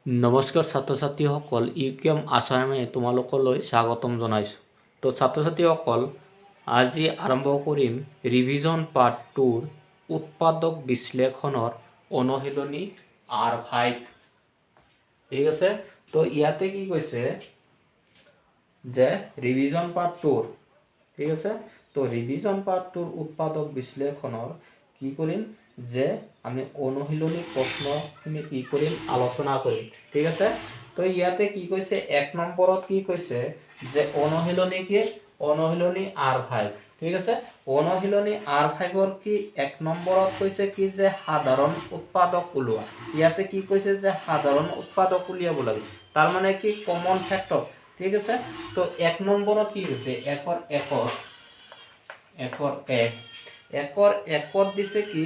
নমস্কাৰ ছাত্ৰ ছাত্ৰীসকল, ইউ কে এম আছামে তোমালোকলৈ স্বাগতম জনাইছোঁ। তো ছাত্ৰ ছাত্ৰীসকল, আজি আৰম্ভ কৰিম ৰিভিজন পাৰ্ট টুৰ উৎপাদক বিশ্লেষণৰ অনুশীলনী আৰ 5। ঠিক আছে। তো ইয়াতে কি কৈছে যে ৰিভিজন পাৰ্ট টুৰ, ঠিক আছে। তো ৰিভিজন পাৰ্ট টুৰ উৎপাদক বিশ্লেষণৰ কি কৰিম যে আমি অনুশীলনী প্ৰশ্নখিনি কি কৰিম, আলোচনা কৰিম। ঠিক আছে। তো ইয়াতে কি কৈছে? 1 নম্বৰত কি কৈছে যে অনুশীলনী কি? অনুশীলনী আৰ 5। ঠিক আছে। অনুশীলনী আৰ 5ৰ কি 1 নম্বৰত কৈছে কি যে সাধাৰণ উৎপাদক ওলোৱা। ইয়াতে কি কৈছে যে সাধাৰণ উৎপাদক উলিয়াব লাগে, তাৰমানে কি? Common factor. ঠিক আছে। তো 1 নম্বৰত কি কৈছে? একৰ একৰ এক, একৰ একত দিছে কি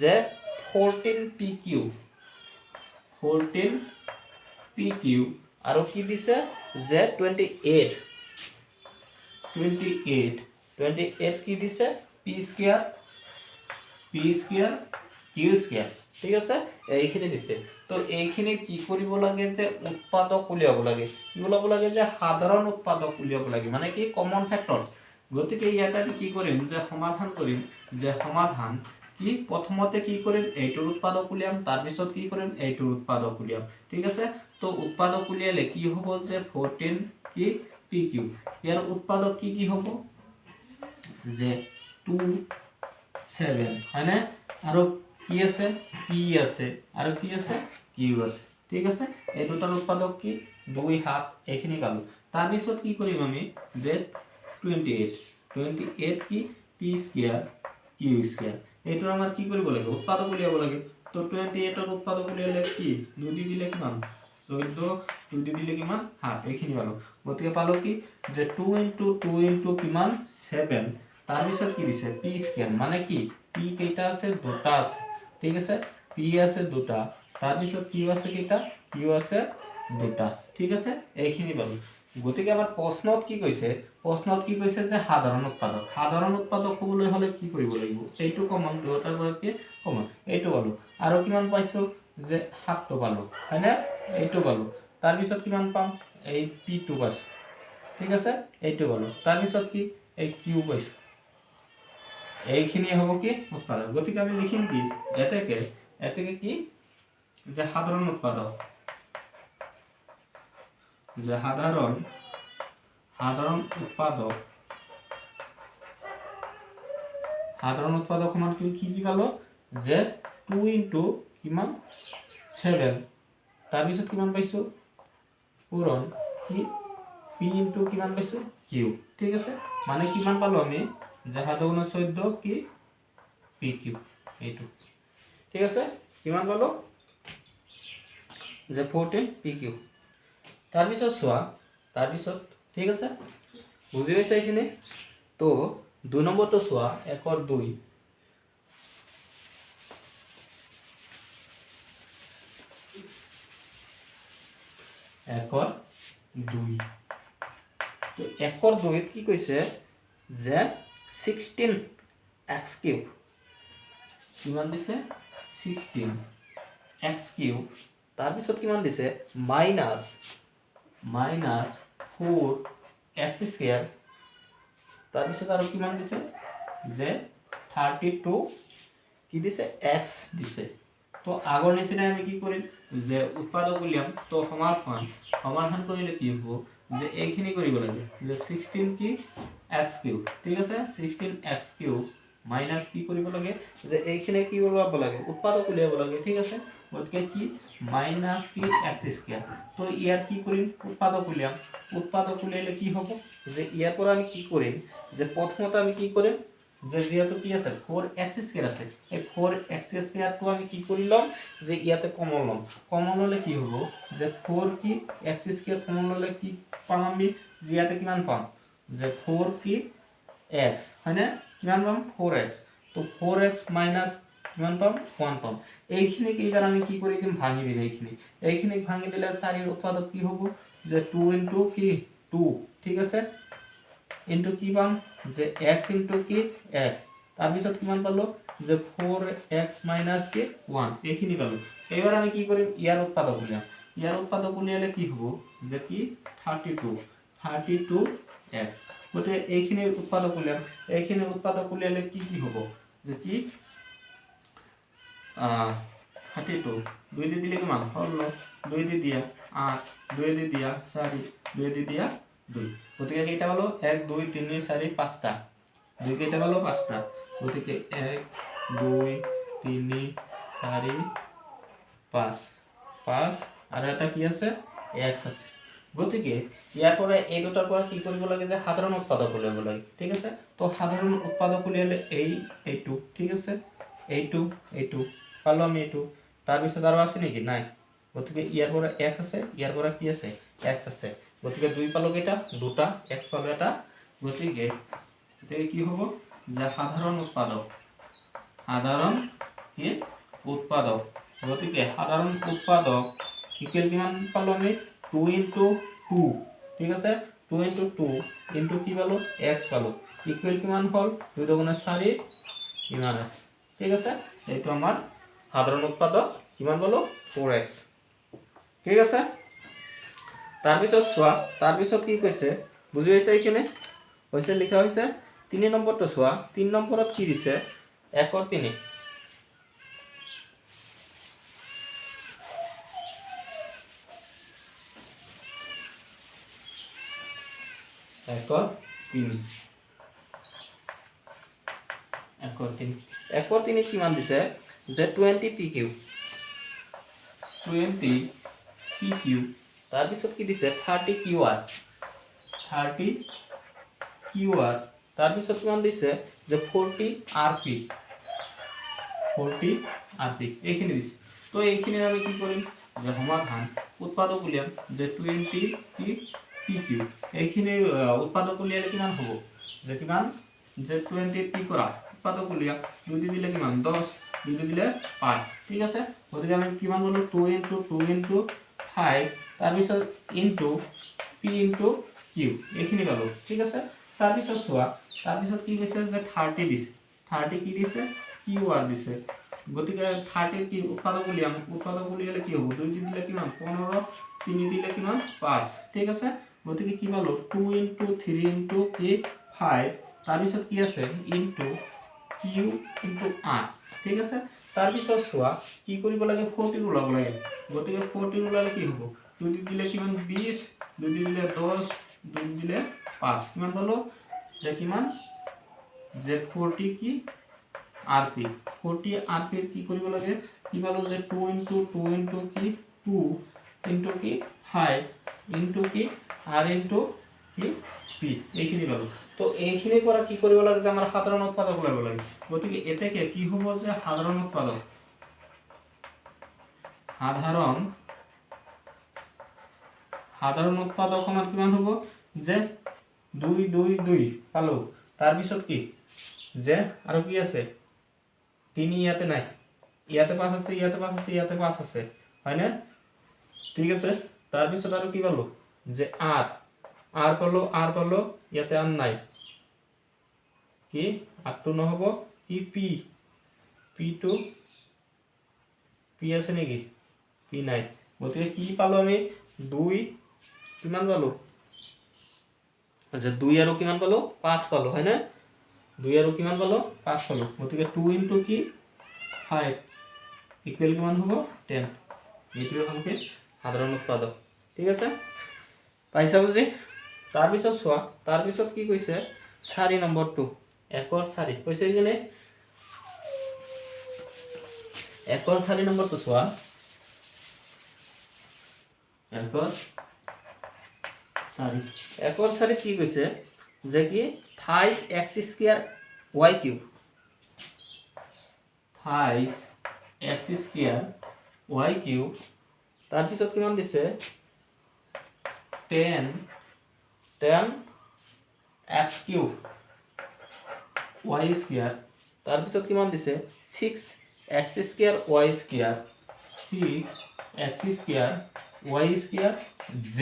যে 14 PQ, 14 PQ আৰু কি দিছে যে 28, 28, 28 কি দিছে? P square, P square, Q square। ঠিক আছে, এইখিনি দিছে। তো এইখিনি কি কৰিব লাগে যে উৎপাদক উলিয়াব লাগে। কি ওলাব লাগে যে সাধাৰণ উৎপাদক উলিয়াব লাগে, মানে কি? Common factor. গতিকে ইয়াতে আমি কি কৰিম যে সমাধান কৰিম যে সমাধান কি? প্ৰথমতে কি কৰিম? এইটোৰ উৎপাদক উলিয়াম। তাৰপিছত কি কৰিম? এইটোৰ উৎপাদক উলিয়াম। ঠিক আছে। তো উৎপাদক উলিয়ালে কি হ'ব যে 14 কি পি কিউ, ইয়াৰ উৎপাদক কি কি হ'ব যে টু, ছেভেন, হয়নে? আৰু কি আছে? পি আছে আৰু কি আছে? কিউ আছে। ঠিক আছে। এই দুটাৰ উৎপাদক কি? দুই, সাত, এইখিনি পালোঁ। তাৰপিছত কি কৰিম আমি যে 28, 28 কি? P square, Q square. এইটোৰ আমাৰ কি কৰিব লাগে? উৎপাদক উলিয়াব লাগে। তো 28ৰ উৎপাদক উলিয়ালে কি? দুই দি দিলে কিমান? 14। দুই দি দিলে কিমান? সাত। এইখিনি পালোঁ। গতিকে পালোঁ কি যে টু ইণ্টু টু ইণ্টু কিমান? ছেভেন। তাৰপিছত কি দিছে? পি স্কুৱেৰ, মানে কি? পি কেইটা আছে? দুটা আছে। ঠিক আছে, পি আছে দুটা। তাৰপিছত কিউ আছে কেইটা? কিউ আছে দুটা। ঠিক আছে, এইখিনি পালোঁ। গতিকে আমাৰ প্ৰশ্নত কি কৈছে? প্ৰশ্নত কি কৈছে যে সাধাৰণ উৎপাদক। সাধাৰণ উৎপাদক হ'বলৈ হ'লে কি কৰিব লাগিব? এইটো কমন, দুয়োটাৰ পৰা কি কমন? এইটো পালোঁ। আৰু কিমান পাইছোঁ যে সাতটো পালোঁ, হয়নে? এইটো পালোঁ। তাৰপিছত কিমান পাম? এই পিটো পাইছোঁ। ঠিক আছে, এইটো পালোঁ। তাৰপিছত কি? এই কিউ পাইছোঁ। এইখিনি হ'ব কি? উৎপাদক। গতিকে আমি লিখিম কি? এতেকে, এতেকে কি যে সাধাৰণ উৎপাদক, যে সাধাৰণ সাধাৰণ উৎপাদক, সাধাৰণ উৎপাদক সমান কি কি কি পালো যে টু ইণ্টু কিমান? ছেভেন। তাৰপিছত কিমান পাইছোঁ? পূৰণ কি? পি ইণ্টু কিমান পাইছোঁ? কিউ। ঠিক আছে, মানে কিমান পালোঁ আমি যে সাত গুণ 14 কি? পি কিউ এইটো। ঠিক আছে, কিমান পালোঁ যে 14 পি কিউ। তাৰপিছত চোৱা, তাৰপিছত, ঠিক আছে, বুজি পাইছা এইখিনি? তো 2 নম্বৰটো চোৱা, 1ৰ 2। 1ৰ 2। তো 1ৰ 2ত কি কৈছে যে 16 এক্স কিউব। কিমান দিছে? 16 এক্স কিউব। তাৰপিছত কিমান দিছে? Minus 4 x square. তাৰপিছত আৰু কিমান দিছে যে 32 কি দিছে? এক্স দিছে। তো আগৰ নিচিনাই আমি কি কৰিম যে উৎপাদক উলিয়াম। তো সমাধান সমাধান কৰিলে কি হ'ব যে এইখিনি কৰিব লাগে যে 16 কি? X cube. ঠিক আছে, 16 এক্স কিউব মাইনাছ কি কৰিব লাগে যে এইখিনি কি ওলাব লাগে? উৎপাদক উলিয়াব লাগে। ঠিক আছে, গতিকে কি? মাইনাছ কি? X square. তো ইয়াৰ কি কৰিম? উৎপাদক উলিয়াম। উৎপাদক উলিয়ালে কি হ'ব যে ইয়াৰ পৰা আমি কি কৰিম যে প্ৰথমতে আমি কি কৰিম যে যিহেতু কি আছে? 4 এক্স স্কুৱেৰ আছে, এই 4 এক্স স্কুৱেৰটো আমি কি কৰি ল'ম যে ইয়াতে কমন ল'ম। কমন ল'লে কি হ'ব যে ফ'ৰ কি? এক্স স্কুৱেৰ কমন ল'লে কি পাম আমি যে ইয়াতে কিমান পাম যে ফ'ৰ কি? এক্স, হয়নে? কিমান পাম? 4 এক্স। তো 4 এক্স মাইনাছ কিমান পাম? ওৱান পাম। এইখিনিক এইবাৰ আমি কি কৰি দিম? ভাঙি দিম এইখিনি। এইখিনিক ভাঙি দিলে চাৰিৰ উৎপাদক কি হ'ব যে টু ইণ্টু কি? টু। ঠিক আছে, ইণ্টু কি পাম যে এক্স ইণ্টু কি? এক্স। তাৰপিছত কিমান পালোঁ যে 4 এক্স মাইনাছ কি? ওৱান। এইখিনি পালোঁ। এইবাৰ আমি কি কৰিম? ইয়াৰ উৎপাদক উলিয়াম। ইয়াৰ উৎপাদক উলিয়ালে কি হ'ব যে কি 32, 32 এক্স। গতিকে এইখিনিৰ উৎপাদক উলিয়াম, এইখিনিৰ উৎপাদক উলিয়ালে কি কি হ'ব যে কি 32, 2 দি দিলে কিমান 16, 2 দি দিয়া 8, 2 দি দিয়া 4, 2 দি দিয়া 2। গতিকে কেইটা পালোঁ? 1 2 3 4 5টা। 2 কেইটা পালোঁ? 5টা। গতিকে 1 2 3 4 5, 5 আৰু এটা কি আছে? এক্স আছে। গতিকে ইয়াৰ পৰা এই দুটাৰ পৰা কি কৰিব লাগে যে সাধাৰণ উৎপাদক উলিয়াব লাগে, ঠিক আছে। তো সাধাৰণ উৎপাদক উলিয়ালে এইটো, ঠিক আছে, এইটো এইটো পালোঁ আমি এইটো। তাৰপিছত আৰু আছে নেকি? নাই। গতিকে ইয়াৰ পৰা এক্স আছে, ইয়াৰ পৰা কি আছে? এক্স আছে। গতিকে 2 পালোঁ কেইটা? 2টা, এক্স পালোঁ এটা। গতিকে এতিয়া কি হ'ব যে সাধাৰণ উৎপাদক, সাধাৰণ কি উৎপাদক, গতিকে সাধাৰণ উৎপাদক ইকুৱেল কিমান পালোঁ আমি? 2 ইনটু 2, ঠিক আছে, 2 ইনটু 2 ইনটু কি পালোঁ? এক্স পালোঁ। ইকুৱেল কিমান হ'ল? 2 দুগুণে 4, ইমান এক্স, ঠিক আছে। এইটো আমাৰ সাধাৰণ উৎপাদক কিমান পালোঁ? 4x, ঠিক আছে। তাৰপিছত চোৱা, তাৰপিছত কি কৈছে বুজি পাইছে? এইখিনি হৈছে লিখা হৈছে। 3 নম্বৰটো চোৱা, 3 নম্বৰত কি দিছে? 1 3। 1 3, 1 3, 1 3 কিমান দিছে যে 20 পি কিউ, 20 পি কিউ। তাৰপিছত কি দিছে? 30 কিউ আৰ, 30 কিউ আৰ। তাৰপিছত কিমান দিছে যে 40 আৰ পি, 40 আৰ পি, এইখিনি দিছে। তো এইখিনি আমি কি কৰিম যে সমাধান উৎপাদক উলিয়াম যে 20 পি পি কিউ, এইখিনিৰ উৎপাদক উলিয়ালে কিমান হ'ব যে কিমান যে 20 পি কৰা উৎপাদক উলিয়াম, 2 দি দিলে কিমান? 10, 2 দি দিলে 5, ঠিক আছে। গতিকে আমি কিমান পালোঁ? 2 ইনটু 2 ইনটু 5, তাৰপিছত ইনটু পি ইনটু কিউ, এইখিনি পালোঁ, ঠিক আছে। তাৰপিছত চোৱা, তাৰপিছত কি কৈছে যে 30 দিছে, 30 কি দিছে? কিউ আৰ দিছে। গতিকে 30 কি উৎপাদক উলিয়াম, উৎপাদক উলিয়ালে কি হ'ব? 2 দি দিলে কিমান? 15, 3 দিলে কিমান? 5, ঠিক আছে। গতিকে কি পালোঁ? 2 ইনটু 3 ইনটু কি 5, তাৰপিছত কি আছে? ইনটু কিউ ইনটু আৰ, ঠিক আছে। তাৰপিছত চোৱা কি কৰিব লাগে? 40 ওলাব লাগে। গতিকে 40 ওলালে কি হ'ব? 2 দি দিলে কিমান? 20, 2 দি দিলে 10, 2 দি দিলে 5, কিমান পালোঁ যে কিমান যে 40 কি আৰ পি, 40 আৰ পিৰ কি কৰিব লাগে? কি পালোঁ যে 2 ইনটু 2 ইনটু কি 2 ইনটু কি 5 ইনটু কি আৰ ইনটু কি পি, এইখিনি পালোঁ। তো এইখিনিৰ পৰা কি কৰিব লাগে যে আমাৰ সাধাৰণ উৎপাদক ওলাব লাগে। গতিকে এতেকে কি হ'ব যে সাধাৰণ উৎপাদক, সাধাৰণ সাধাৰণ উৎপাদক সমান কিমান হ'ব যে 2 2 2 পালোঁ। তাৰপিছত কি যে আৰু কি আছে? 3 ইয়াতে নাই, ইয়াতে 5 আছে, ইয়াতে 5 আছে, ইয়াতে 5 আছে, হয়নে? ঠিক আছে। তাৰপিছত আৰু কি পালোঁ যে আৰ, আৰ পালোঁ, আৰ পালোঁ, ইয়াতে আৰ নাই, কি আৰটো নহ'ব, কি পি, পিটো পি আছে নেকি? পি নাই। গতিকে কি পালোঁ আমি? 2 কিমান পালোঁ? আচ্ছা 2 আৰু কিমান পালোঁ? 5 পালোঁ, হয়নে? 2 আৰু কিমান পালোঁ? 5 পালোঁ। গতিকে 2 ইনটু কি 5 ইকুৱেল কিমান হ'ব? 10। এইটোৱে হ'ল কি সাধাৰণ উৎপাদক, ঠিক আছে। পাইছা বুজি? তাৰপিছত চোৱা, তাৰপিছত কি কৈছে? 4 নম্বৰটো, 1 4 কৈছে কিনে? 1 4 নম্বৰটো চোৱা, 1 4, 1 4 কি কৈছে যে কি 28 x square Y cube, 28 x square Y cube, তাৰপিছত কিমান দিছে? 10 10 এক্স কিউব ৱাই স্কুয়াৰ, তাৰপিছত কিমান দিছে? 6 x square Y square, 6 x square Y square Z,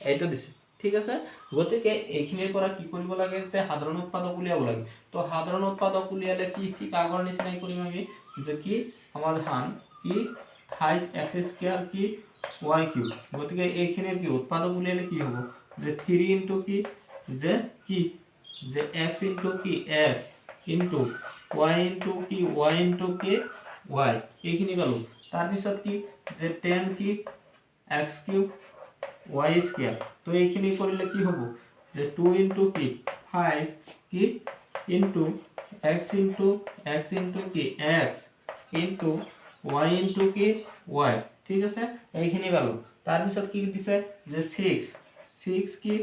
এইটো দিছে, ঠিক আছে। গতিকে এইখিনিৰ পৰা কি কৰিব লাগে যে সাধাৰণ উৎপাদক উলিয়াব লাগে। তো সাধাৰণ উৎপাদক উলিয়ালে কি ঠিক আগৰ নিচিনাই কৰিম আমি যে কি সমাধান কি ফাইভ এক্স স্কুৱেৰ কি ৱাই কিউব। গতিকে এইখিনিৰ কি উৎপাদক উলিয়ালে কি হ'ব যে থ্ৰী ইনটু কি যে কি যে এক্স ইনটু কি এক্স ইনটু ৱাই ইনটু কি ৱাই ইনটু কি ৱাই, এইখিনি পালোঁ। তাৰপিছত কি যে টেন কি এক্স কিউব ৱাই স্কুৱেৰ। তো এইখিনি কৰিলে কি হ'ব যে টু ইনটু কি ফাইভ কি ইনটু এক্স ইনটু কি এক্স ইনটু ৱাই ইনটু কি ৱাই, ঠিক আছে, এইখিনি পালোঁ। তাৰপিছত কি দিছে যে ছিক্স ছিক্স কি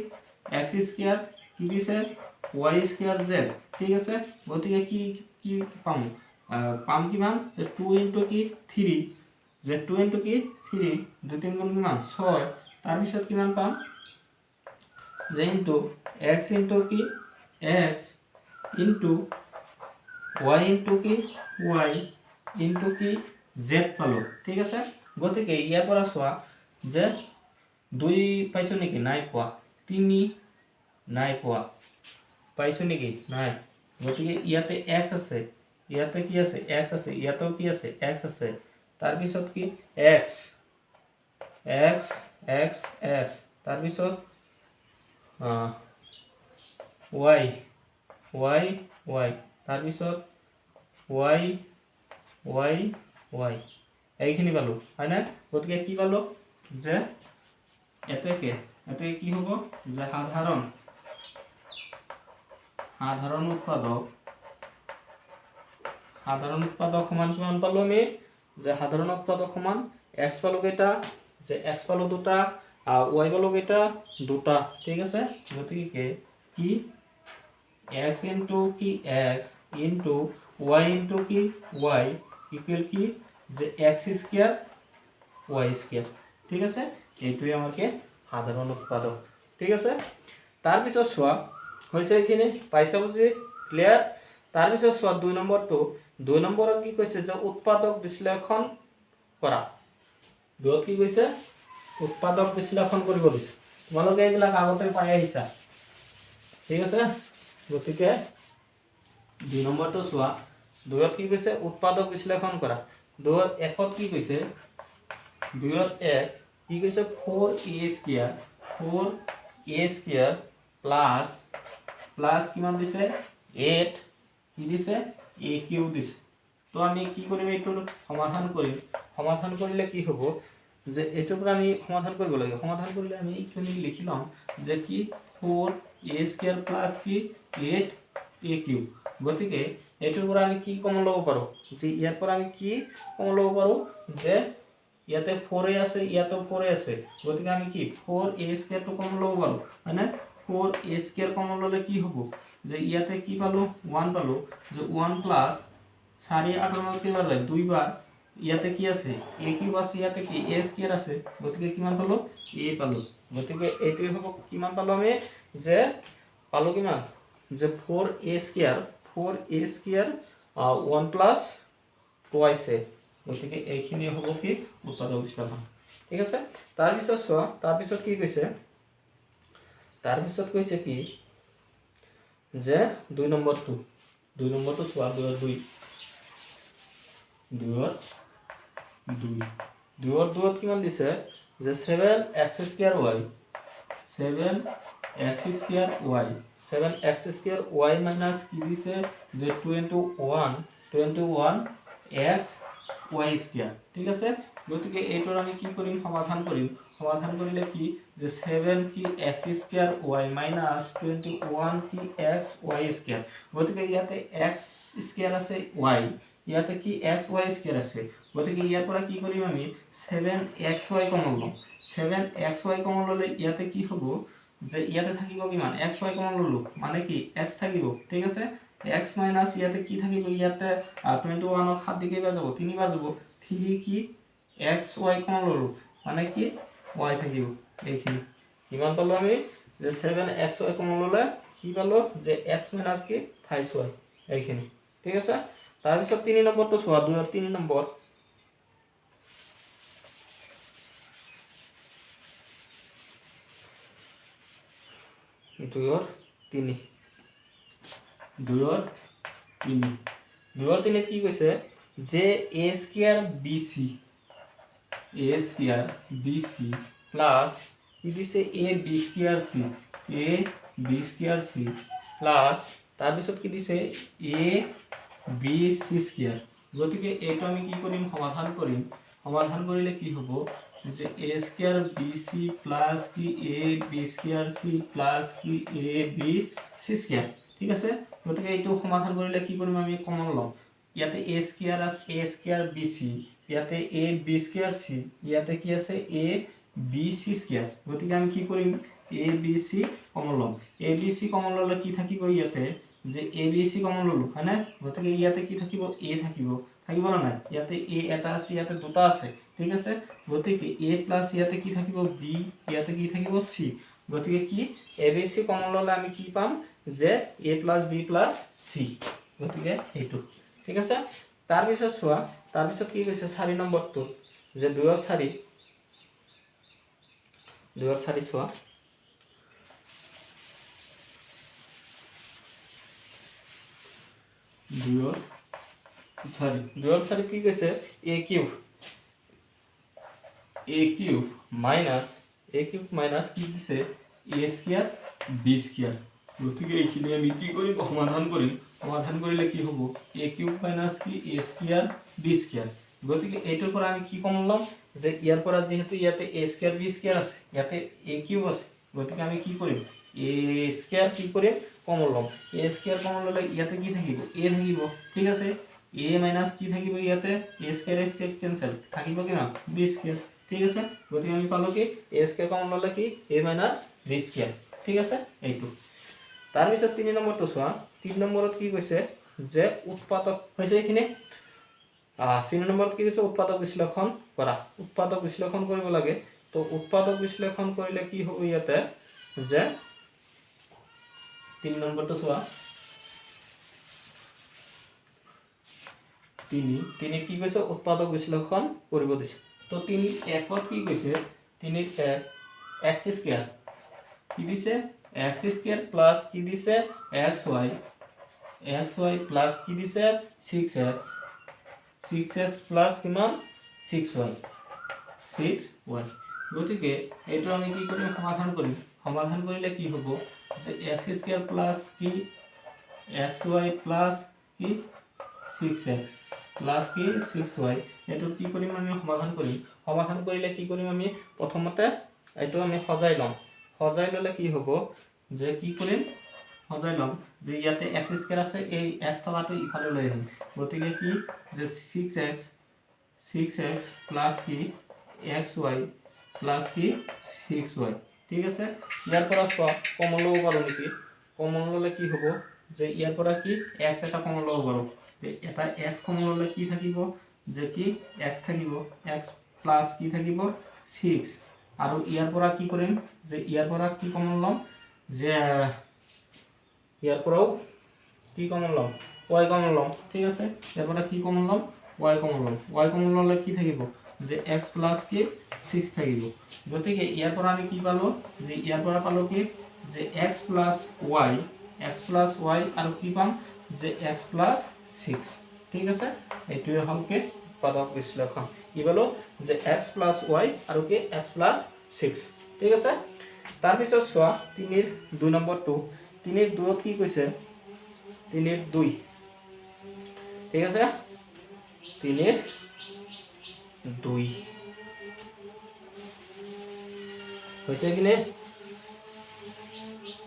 এক্স স্কুৱেৰ কি দিছে ৱাই স্কুৱেৰ জেড, ঠিক আছে। গতিকে কি কি পাম পাম কিমান যে টু ইনটু কি থ্ৰী, যে টু ইনটু কি থ্ৰী, দুই তিন গুণ কিমান ছয়, তাৰপিছত কিমান পাম যে ইনটু এক্স ইনটু কি এক্স ইনটু ৱাই ইনটু কি ৱাই ইনটু কি জেড পালোঁ, ঠিক আছে। গতিকে ইয়াৰ পৰা চোৱা যে দুই পাইছোঁ নেকি নাই পোৱা, তিনি নাই পোৱা, পাইছোঁ নেকি নাই। গতিকে ইয়াতে এক্স আছে, ইয়াতে কি আছে এক্স আছে, ইয়াতেও কি আছে এক্স আছে, তাৰপিছত কি এক্স এক্স এক্স এক্স, তাৰপিছত ৱাই ৱাই ৱাই, তাৰপিছত ৱাই ৱাই ৱাই, এইখিনি পালোঁ, হয়নে। গতিকে কি পালোঁ যে এতেকে এতেকে কি হ'ব যে সাধাৰণ সাধাৰণ উৎপাদক সাধাৰণ উৎপাদক সমান কিমান পালোঁ আমি যে সাধাৰণ উৎপাদক সমান এক্স পালোঁ কেইটা যে এক্স পালোঁ দুটা, ৱাই পালোঁ কেইটা দুটা, ঠিক আছে। গতিকে কি এক্স ইনটু কি এক্স ইনটু ৱাই ইনটু কি ৱাই ইকুৱেল কি যে এক্স স্কুৱেৰ ৱাই স্কুৱেৰ, ঠিক আছে। এইটোৱে আমাকে সাধাৰণ উৎপাদক, ঠিক আছে। তাৰপিছত চোৱা হৈছে এইখিনি পাইছা বুজি ক্লিয়াৰ। তাৰপিছত চোৱা দুই নম্বৰটো, দুই নম্বৰত কি কৈছে যে উৎপাদক বিশ্লেষণ কৰা। দুয়ত কি কৈছে উৎপাদক বিশ্লেষণ কৰিব দিছে। তোমালোকে এইবিলাক আগতে পাই আহিছা, ঠিক আছে। গতিকে দুই নম্বৰটো চোৱা, দুয়ত কি কৈছে উৎপাদক বিশ্লেষণ কৰা। দুয়ত একত কি কৈছে, দুয়ত এক কি কৈছে four a square, four a square plus plus কিমান দিছে এইট কি দিছে এ কিউ দিছে। তো আমি কি কৰিম এইটোৰ সমাধান কৰিম। সমাধান কৰিলে কি হ'ব যে এইটোৰ পৰা আমি সমাধান কৰিব লাগে। সমাধান কৰিলে আমি এইখিনি লিখি ল'ম যে কি ফ'ৰ এ স্কুৱেৰ প্লাছ কি এইট এ কিউ। গতিকে এইটোৰ পৰা আমি কি কমন ল'ব পাৰোঁ যে ইয়াৰ পৰা আমি কি কমন ল'ব পাৰোঁ যে ইয়াতে ফ'ৰ এ আছে, ইয়াতো ফ'ৰ এ আছে, গতিকে আমি কি ফ'ৰ এ স্কুৱেৰটো কমন ল'ব পাৰোঁ, হয়নে। ফ'ৰ এ স্কুৱেৰ কমন ল'লে কি হ'ব যে ইয়াতে কি পালোঁ ওৱান পালোঁ, যে ওৱান প্লাছ চাৰি আঠৰ মাজত কেইবাৰ যায় দুইবাৰ, ইয়াতে কি আছে এ কিউব আছে, ইয়াতে কি এ স্কুৱেৰ আছে, গতিকে কিমান পালোঁ এ পালোঁ। গতিকে এইটোৱে হ'ব কিমান পালোঁ আমি যে পালোঁ কিমান যে four a square, four a square one plus twice a. গতিকে এইখিনি হ'ব কি উৎপাদক বিশ্লেষণ, ঠিক আছে। তাৰপিছত চোৱা, তাৰপিছত কি কৈছে, তাৰপিছত কৈছে কি যে দুই নম্বৰটো, দুই নম্বৰটো চোৱা, দুয়ৰ দুই, দুয়ৰ দুই, দুয়ৰ দুয়ত কিমান দিছে যে seven x square y, seven x square y, seven x square y minus কি দিছে যে twenty one x y square, ঠিক আছে। গতিকে এইটোৰ আমি কি কৰিম সমাধান কৰিম। সমাধান কৰিলে কি যে ছেভেন কি x square y minus 21 কি এক্স ৱাই স্কুৱেৰ। গতিকে ইয়াতে এক্স স্কুৱেৰ আছে ৱাই, ইয়াতে কি এক্স ৱাই স্কুৱেৰ আছে, গতিকে ইয়াৰ পৰা কি কৰিম আমি ছেভেন এক্স ৱাই কমন ল'ম। ছেভেন এক্স ৱাই কমন ল'লে ইয়াতে কি হ'ব যে ইয়াতে থাকিব কিমান এক্স ৱাই কমন ল'লোঁ মানে কি এক্স থাকিব, ঠিক আছে। এক্স মাইনাছ ইয়াতে কি থাকিব, ইয়াতে 21ক সাত দি কেইবাৰ যাব তিনিবাৰ যাব, থ্ৰী কি এক্স ৱাই কমন ল'লোঁ মানে কি ৱাই থাকিব। এইখিনি কিমান পালোঁ আমি যে ছেভেন এক্স ৱাই কমন ল'লে কি পালোঁ যে এক্স মাইনাছ কি থাইছ ৱাই, এইখিনি, ঠিক আছে। তাৰপিছত তিনি নম্বৰটো চোৱা, দুই আৰু তিনি নম্বৰ, দুইৰ তিনি, দুইৰ তিনি, দুইৰ তিনিত কি কৈছে যে a square b c, A square B C plus কি দিছে A B square C, A B square C plus তাৰপিছত কি দিছে এ বি চি স্কুৱেৰ। গতিকে এইটো আমি কি কৰিম, সমাধান কৰিম। সমাধান কৰিলে কি হ'ব যে A square B C plus কি A B square C plus কি এ বি চি স্কুৱেৰ। ঠিক আছে, গতিকে এইটো সমাধান কৰিলে কি কৰিম, আমি কমন ল'ম। ইয়াতে এ স্কুৱেৰ আছে, এ স্কুৱেৰ বি চি, ইয়াতে এ বি স্কুৱেৰ চি, ইয়াতে কি আছে এ বি চি স্কুৱেৰ। গতিকে আমি কি কৰিম, এ বি চি কমন ল'ম। এ বি চি কমন ল'লে কি থাকিব ইয়াতে যে এ বি চি কমন ল'লোঁ, হয়নে? গতিকে ইয়াতে কি থাকিব, এ থাকিব, থাকিব নে নাই? ইয়াতে এ এটা আছে, ইয়াতে দুটা আছে। ঠিক আছে, গতিকে এ প্লাছ ইয়াতে কি থাকিব বি, ইয়াতে কি থাকিব চি। গতিকে কি এ বি চি কমন ল'লে আমি কি পাম যে A plus B plus C. গতিকে এইটো ঠিক আছে। তাৰপিছত চোৱা, তাৰপিছত কি কৈছে 4 নম্বৰটো যে 2 4, 2 4 চোৱা, 2 4, 2 4 কি কৈছে A cube, A cube minus, A cube minus কি দিছে এ স্কুৱেৰ বি স্কুৱেৰ। গতিকে এইখিনি আমি কি কৰিম, সমাধান কৰিম। সমাধান কৰিলে কি হ'ব, এ কিউব মাইনাছ কি এ স্কুৱেৰ বি স্কুৱেৰ। গতিকে এইটোৰ পৰা আমি কি কমন ল'ম যে ইয়াৰ পৰা যিহেতু ইয়াতে এ স্কুৱেৰ বি স্কুৱেৰ আছে, ইয়াতে এ কিউব আছে, গতিকে আমি কি কৰিম, এ স্কুৱেৰ কি কৰিম, কমন ল'ম। এ স্কুৱেৰ কমন ল'লে ইয়াতে কি থাকিব, এ থাকিব। ঠিক আছে, এ মাইনাছ কি থাকিব ইয়াতে, এ স্কুৱেৰ স্কুৱেৰ কেঞ্চেল, থাকিব কিমান বি স্কুৱেৰ। ঠিক আছে, গতিকে আমি পালোঁ কি এ স্কুৱেৰ কমন ল'লে কি এ মাইনাছ বি স্কুৱেৰ। ঠিক আছে, এইটো। তাৰপিছত 3 নম্বৰটো চোৱা, 3 নম্বৰত কি কৈছে যে উৎপাদক হৈছে এইখিনি। 3 নম্বৰত কি কৈছে, উৎপাদক বিশ্লেষণ কৰা। উৎপাদক বিশ্লেষণ কৰিব লাগে। তো উৎপাদক বিশ্লেষণ কৰিলে কি হ'ব ইয়াতে যে 3 নম্বৰটো চোৱা, 3 কি কৈছে, উৎপাদক বিশ্লেষণ কৰিব দিছে। তো 3 1 কি কৈছে, 3 1 এক্স স্কুৱেৰ কি দিছে, এক্স স্কুৱেৰ প্লাছ কি দিছে x Y, x Y plus কি দিছে six x, six x plus কিমান ছিক্স ৱাই, ছিক্স ৱাই। গতিকে এইটো আমি কি কৰিম, সমাধান কৰিম। সমাধান কৰিলে কি হ'ব যে এক্স স্কুৱেৰ প্লাছ কি এক্স ৱাই প্লাছ কি ছিক্স এক্স প্লাছ কি ছিক্স ৱাই। এইটো কি কৰিম আমি, সমাধান কৰিম। সমাধান কৰিলে কি কৰিম আমি, প্ৰথমতে এইটো আমি সজাই ল'ম। সজাই ল'লে কি হ'ব যে কি কৰিম, সজাই ল'ম যে ইয়াতে এক্স স্কুৱেৰ আছে, এই এক্স থকাটো ইফালে লৈ আহিম। গতিকে কি যে six x, six x plus কি এক্স ৱাই প্লাছ কি ছিক্স ৱাই। ঠিক আছে, ইয়াৰ পৰা চোৱা কমন ল'ব পাৰোঁ নেকি, কমন ল'লে কি হ'ব যে ইয়াৰ পৰা কি এক্স এটা কমন ল'ব পাৰোঁ। যে এটা এক্স কমন ল'লে কি থাকিব যে কি এক্স থাকিব, এক্স প্লাছ কি থাকিব ছিক্স। আৰু ইয়াৰ পৰা কি কৰিম যে ইয়াৰ পৰা কি কমন ল'ম যে ইয়াৰ পৰাও কি কমন ল'ম, ৱাই কমন ল'ম। ঠিক আছে, ইয়াৰ পৰা কি কমন ল'ম, ৱাই কমন ল'ম। ৱাই কমন ল'লে কি থাকিব যে এক্স প্লাছ কি ছিক্স থাকিব। গতিকে ইয়াৰ পৰা আমি কি পালোঁ যে ইয়াৰ পৰা পালোঁ কি যে x plus y, x plus y আৰু কি পাম যে এক্স প্লাছ ছিক্স। ঠিক আছে, এইটোৱে হ'ল কি উৎপাদক বিশ্লেষণ। কি পালোঁ যে এক্স প্লাছ ৱাই আৰু কি এক্স প্লাছ ছিক্স। ঠিক আছে, তাৰপিছত চোৱা 3 2 নম্বৰটো, 3 2 কি কৈছে, 3 2। ঠিক আছে, 3 2 হৈছে কিনে,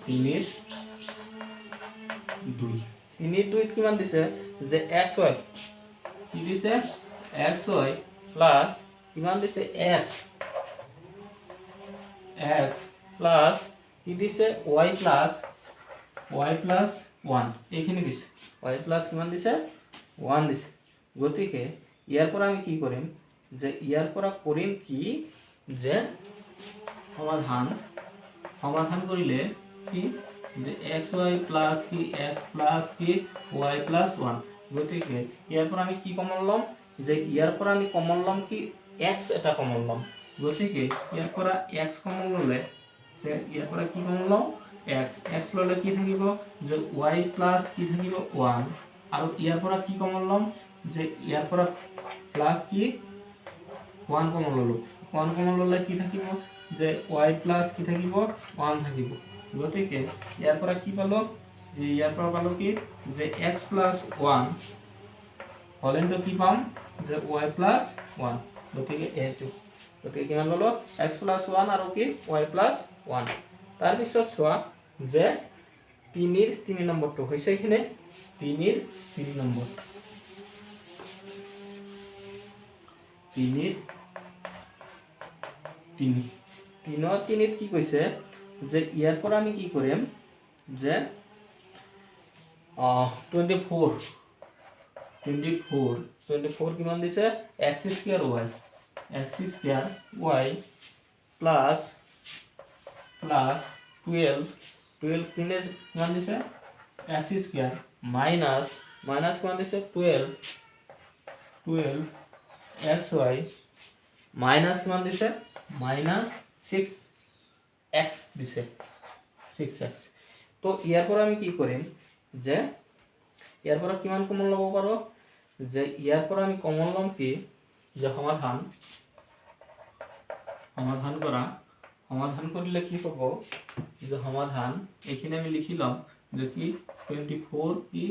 3 2, 3 2 কিমান দিছে যে এক্স ৱাই, কি দিছে এক্স ৱাই প্লাছ কিমান দিছে এক্স, এক্স প্লাছ কি দিছে y plus, y plus one, এইখিনি দিছে। ৱাই প্লাছ কিমান দিছে, ওৱান দিছে। গতিকে ইয়াৰ পৰা আমি কি কৰিম যে ইয়াৰ পৰা কৰিম কি যে সমাধান, সমাধান কৰিলে কি যে এক্স ৱাই প্লাছ কি এক্স প্লাছ কি ৱাই প্লাছ ওৱান। গতিকে ইয়াৰ পৰা আমি কি কমন ল'ম যে ইয়াৰ পৰা আমি কমন ল'ম কি এক্স এটা কমন ল'ম। গতিকে ইয়াৰ পৰা এক্স কমন ল'লে যে ইয়াৰ পৰা কি কমন ল'ম, এক্স, এক্স ল'লে কি থাকিব যে ৱাই প্লাছ কি থাকিব ওৱান, আৰু ইয়াৰ পৰা কি কমন ল'ম যে ইয়াৰ পৰা প্লাছ কি 1 কমন ল'লোঁ। 1 কমন ল'লে কি থাকিব যে ৱাই প্লাছ কি থাকিব 1 থাকিব। গতিকে ইয়াৰ পৰা কি পালোঁ যে ইয়াৰ পৰা পালোঁ কি যে এক্স প্লাছ 1 হ'লেতো কি পাম যে ৱাই প্লাছ 1। গতিকে এইটো, গতিকে কিমান ল'লোঁ এক্স প্লাছ 1 আৰু কি ৱাই প্লাছ 1। তাৰপিছত চোৱা যে 3-ৰ 3 নম্বৰটো হৈছে এইখিনি, 3-ৰ 3 নম্বৰ, 3-ৰ 3, 3-ৰ 3ত কি কৈছে যে ইয়াৰ পৰা আমি কি কৰিম যে 24 কিমান দিছে x square y, x square y plus plus 12, 12 কিনে কিমান দিছে এক্স স্কুয়াৰ মাইনাছ মাইনাছ কিমান দিছে 12, 12 এক্স ৱাই মাইনাছ কিমান দিছে মাইনাছ 6 এক্স দিছে, 6 এক্স। তো ইয়াৰ পৰা আমি কি কৰিম যে ইয়াৰ পৰা কিমান কমন ল'ব পাৰোঁ যে ইয়াৰ পৰা আমি কমন ল'ম কি যে সমাধান, সমাধান কৰা, সমাধান কৰিলে কি হ'ব যে সমাধান এইখিনি আমি লিখি ল'ম যে কি 24 কি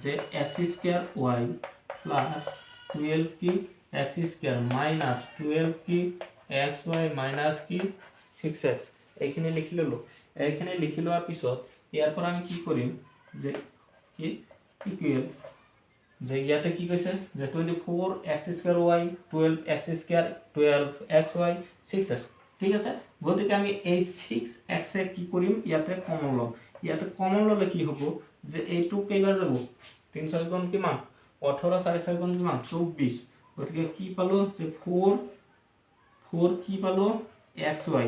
যে x square y plus 12 কি এক্স স্কুয়াৰ মাইনাছ 12 কি এক্স ৱাই মাইনাছ কি 6 এক্স, এইখিনি লিখি ল'লোঁ। এইখিনি লিখি লোৱাৰ পিছত ইয়াৰ পৰা আমি কি কৰিম যে কি ইকুৱেল যে ইয়াতে কি কৈছে যে 24 x square y 12 x square 12 x y 6 x, ঠিক আছে। গতিকে আমি এই 6 এক্সে কি কৰিম ইয়াতে কমন ল'ম। ইয়াতে কমন ল'লে কি হ'ব যে এইটো কেইবাৰ যাব 3 6 গুণ কিমান 18, 4 6 গুণ কিমান 24। গতিকে কি পালোঁ যে 4 4 কি পালোঁ এক্স ৱাই,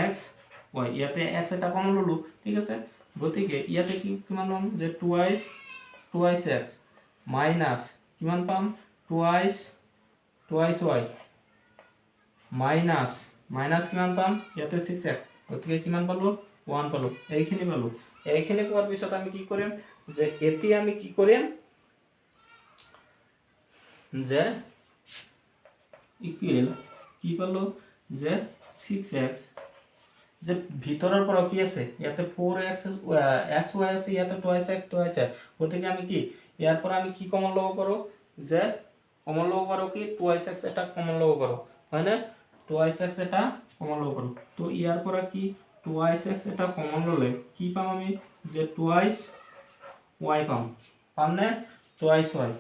এক্স ৱাই, ইয়াতে এক্স এটা কমন ল'লোঁ, ঠিক আছে। গতিকে ইয়াতে কি কিমান ল'ম যে টুৱাইছ, টুৱাইছ এক্স মাইনাছ কিমান পাম twice, twice Y minus minus কিমান পাম ইয়াতে 6 এক্স। গতিকে কিমান পালোঁ 1 পালোঁ, এইখিনি পালোঁ। এইখিনি পোৱাৰ পিছত আমি কি কৰিম যে এতিয়া আমি কি কৰিম যে ইকুৱেল কি পালোঁ যে 6 এক্স যে ভিতৰৰ পৰা কি আছে ইয়াতে 4 এক্স, এক্স ৱাই আছে, ইয়াতে টুৱাইছ এক্স, টুৱাইছ এক্স। গতিকে আমি কি ইয়াৰ পৰা আমি কি কমন ল'ব পাৰোঁ যে কমন ল'ব পাৰোঁ কি টুৱাইছ এক্স এটা কমন ল'ব পাৰোঁ, হয়নে? টুৱাইছ এক্স এটা কমন ল'ব পাৰোঁ। তো ইয়াৰ পৰা কি টুৱাইছ এক্স এটা কমন ল'লে কি পাম আমি যে টুৱাইছ ৱাই পাম, পামনে? টুৱাইছ ৱাই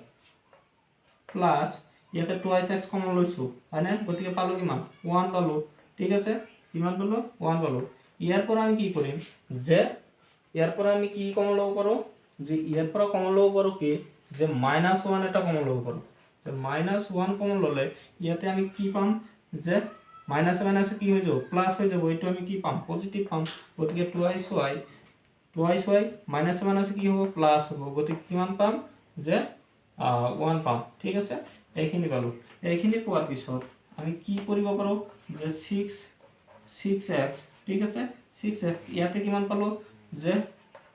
প্লাছ ইয়াতে টুৱাইছ এক্স কমন লৈছোঁ, হয়নে? গতিকে পালোঁ কিমান 1 পালোঁ, ঠিক আছে। কিমান পালোঁ 1 পালোঁ। ইয়াৰ পৰা আমি কি কৰিম যে ইয়াৰ পৰা আমি কি কমন ল'ব পাৰোঁ যে ইয়াৰ পৰা কমন ল'ব পাৰোঁ কি যে মাইনাছ 1 এটা কমন ল'ব পাৰোঁ। যে মাইনাছ 1 কমন ল'লে ইয়াতে আমি কি পাম যে মাইনাছে মাইনাছে কি হৈ যাব প্লাছ হৈ যাব, এইটো আমি কি পাম পজিটিভ পাম। গতিকে টুৱাইছ ৱাই, টুৱাইছ ৱাই মাইনাছে মাইনাছে কি হ'ব প্লাছ হ'ব, গতিকে কিমান পাম যে 1 পাম, ঠিক আছে। এইখিনি পালোঁ। এইখিনি পোৱাৰ পিছত আমি কি কৰিব পাৰোঁ যে 6, 6 এক্স, ঠিক আছে, 6 এক্স ইয়াতে কিমান পালোঁ যে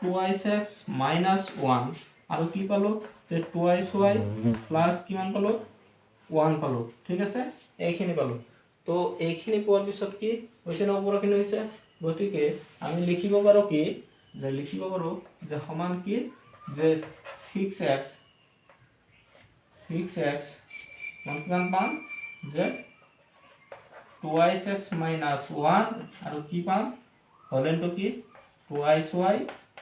টুৱাইছ এক্স মাইনাছ 1 আৰু কি পালোঁ যে টুৱাইছ ৱাই প্লাছ কিমান পালোঁ 1 পালোঁ, ঠিক আছে। এইখিনি পালোঁ। তো এইখিনি পোৱাৰ পিছত কি হৈছে ন ওপৰখিনি হৈছে, গতিকে আমি লিখিব পাৰোঁ কি যে লিখিব পাৰোঁ যে সমান কি যে 6 এক্স, 6 এক্স মান কিমান পাম যে টুৱাইছ এক্স মাইনাছ 1 আৰু কি পাম হলেনটো কি টুৱাইছ ৱাই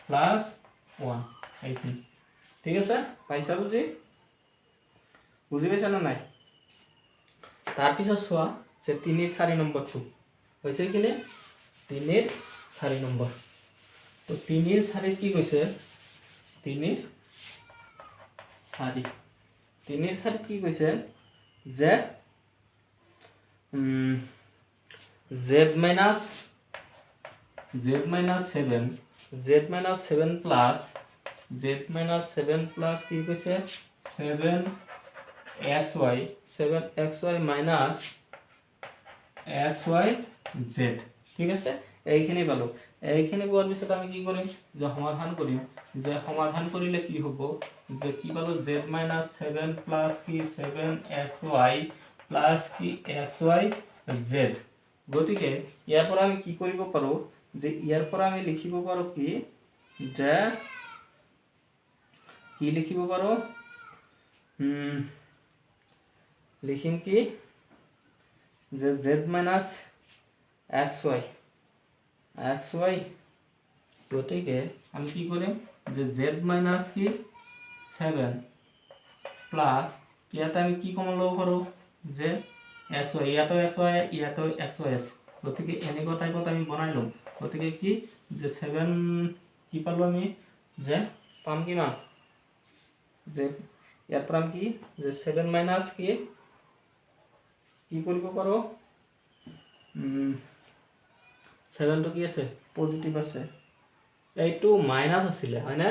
প্লাছ 1, এইখিনি, ঠিক আছে। পাইছা বুজি? বুজি পাইছা নে নাই? তাৰপিছত চোৱা যে 3-ৰ 4 নম্বৰটো হৈছে এইখিনি, 3-ৰ 4 নম্বৰ। তো 3-ৰ 4ত কি কৈছে 3-ৰ 4, 3-ৰ 4ত কি কৈছে যে z minus, z minus 7, z minus 7 plus, z minus 7 plus কি কৈছে 7 x y, 7 x y minus x y z, ঠিক আছে। এইখিনি পালোঁ। এইখিনি পোৱাৰ পিছত আমি কি কৰিম যে সমাধান কৰিম। যে সমাধান কৰিলে কি হ'ব যে কি পালোঁ জেড মাইনাছ 7 প্লাছ কি 7 এক্স ৱাই প্লাছ কি এক্স ৱাই জেড। গতিকে ইয়াৰ পৰা আমি কি কৰিব পাৰোঁ যে ইয়াৰ পৰা আমি লিখিব পাৰোঁ কি যে কি লিখিব পাৰোঁ, লিখিম কি যে Z minus X Y, X Y. গতিকে আমি কি কৰিম যে জেড মাইনাছ কি ছেভেন প্লাছ ইয়াতে আমি কি কমন ল'ব পাৰোঁ যে এক্স ৱাই, ইয়াতো এক্স ৱাই, ইয়াতো এক্স ৱাই আছে। গতিকে এনেকুৱা টাইপত আমি বনাই ল'ম। গতিকে কি যে ছেভেন কি পালোঁ আমি যে পাম কিমান যে ইয়াৰ পৰা আমি কি যে ছেভেন মাইনাছ কি কি কৰিব পাৰোঁ, ছেভেনটো কি আছে পজিটিভ আছে, এইটো মাইনাছ আছিলে হয়নে,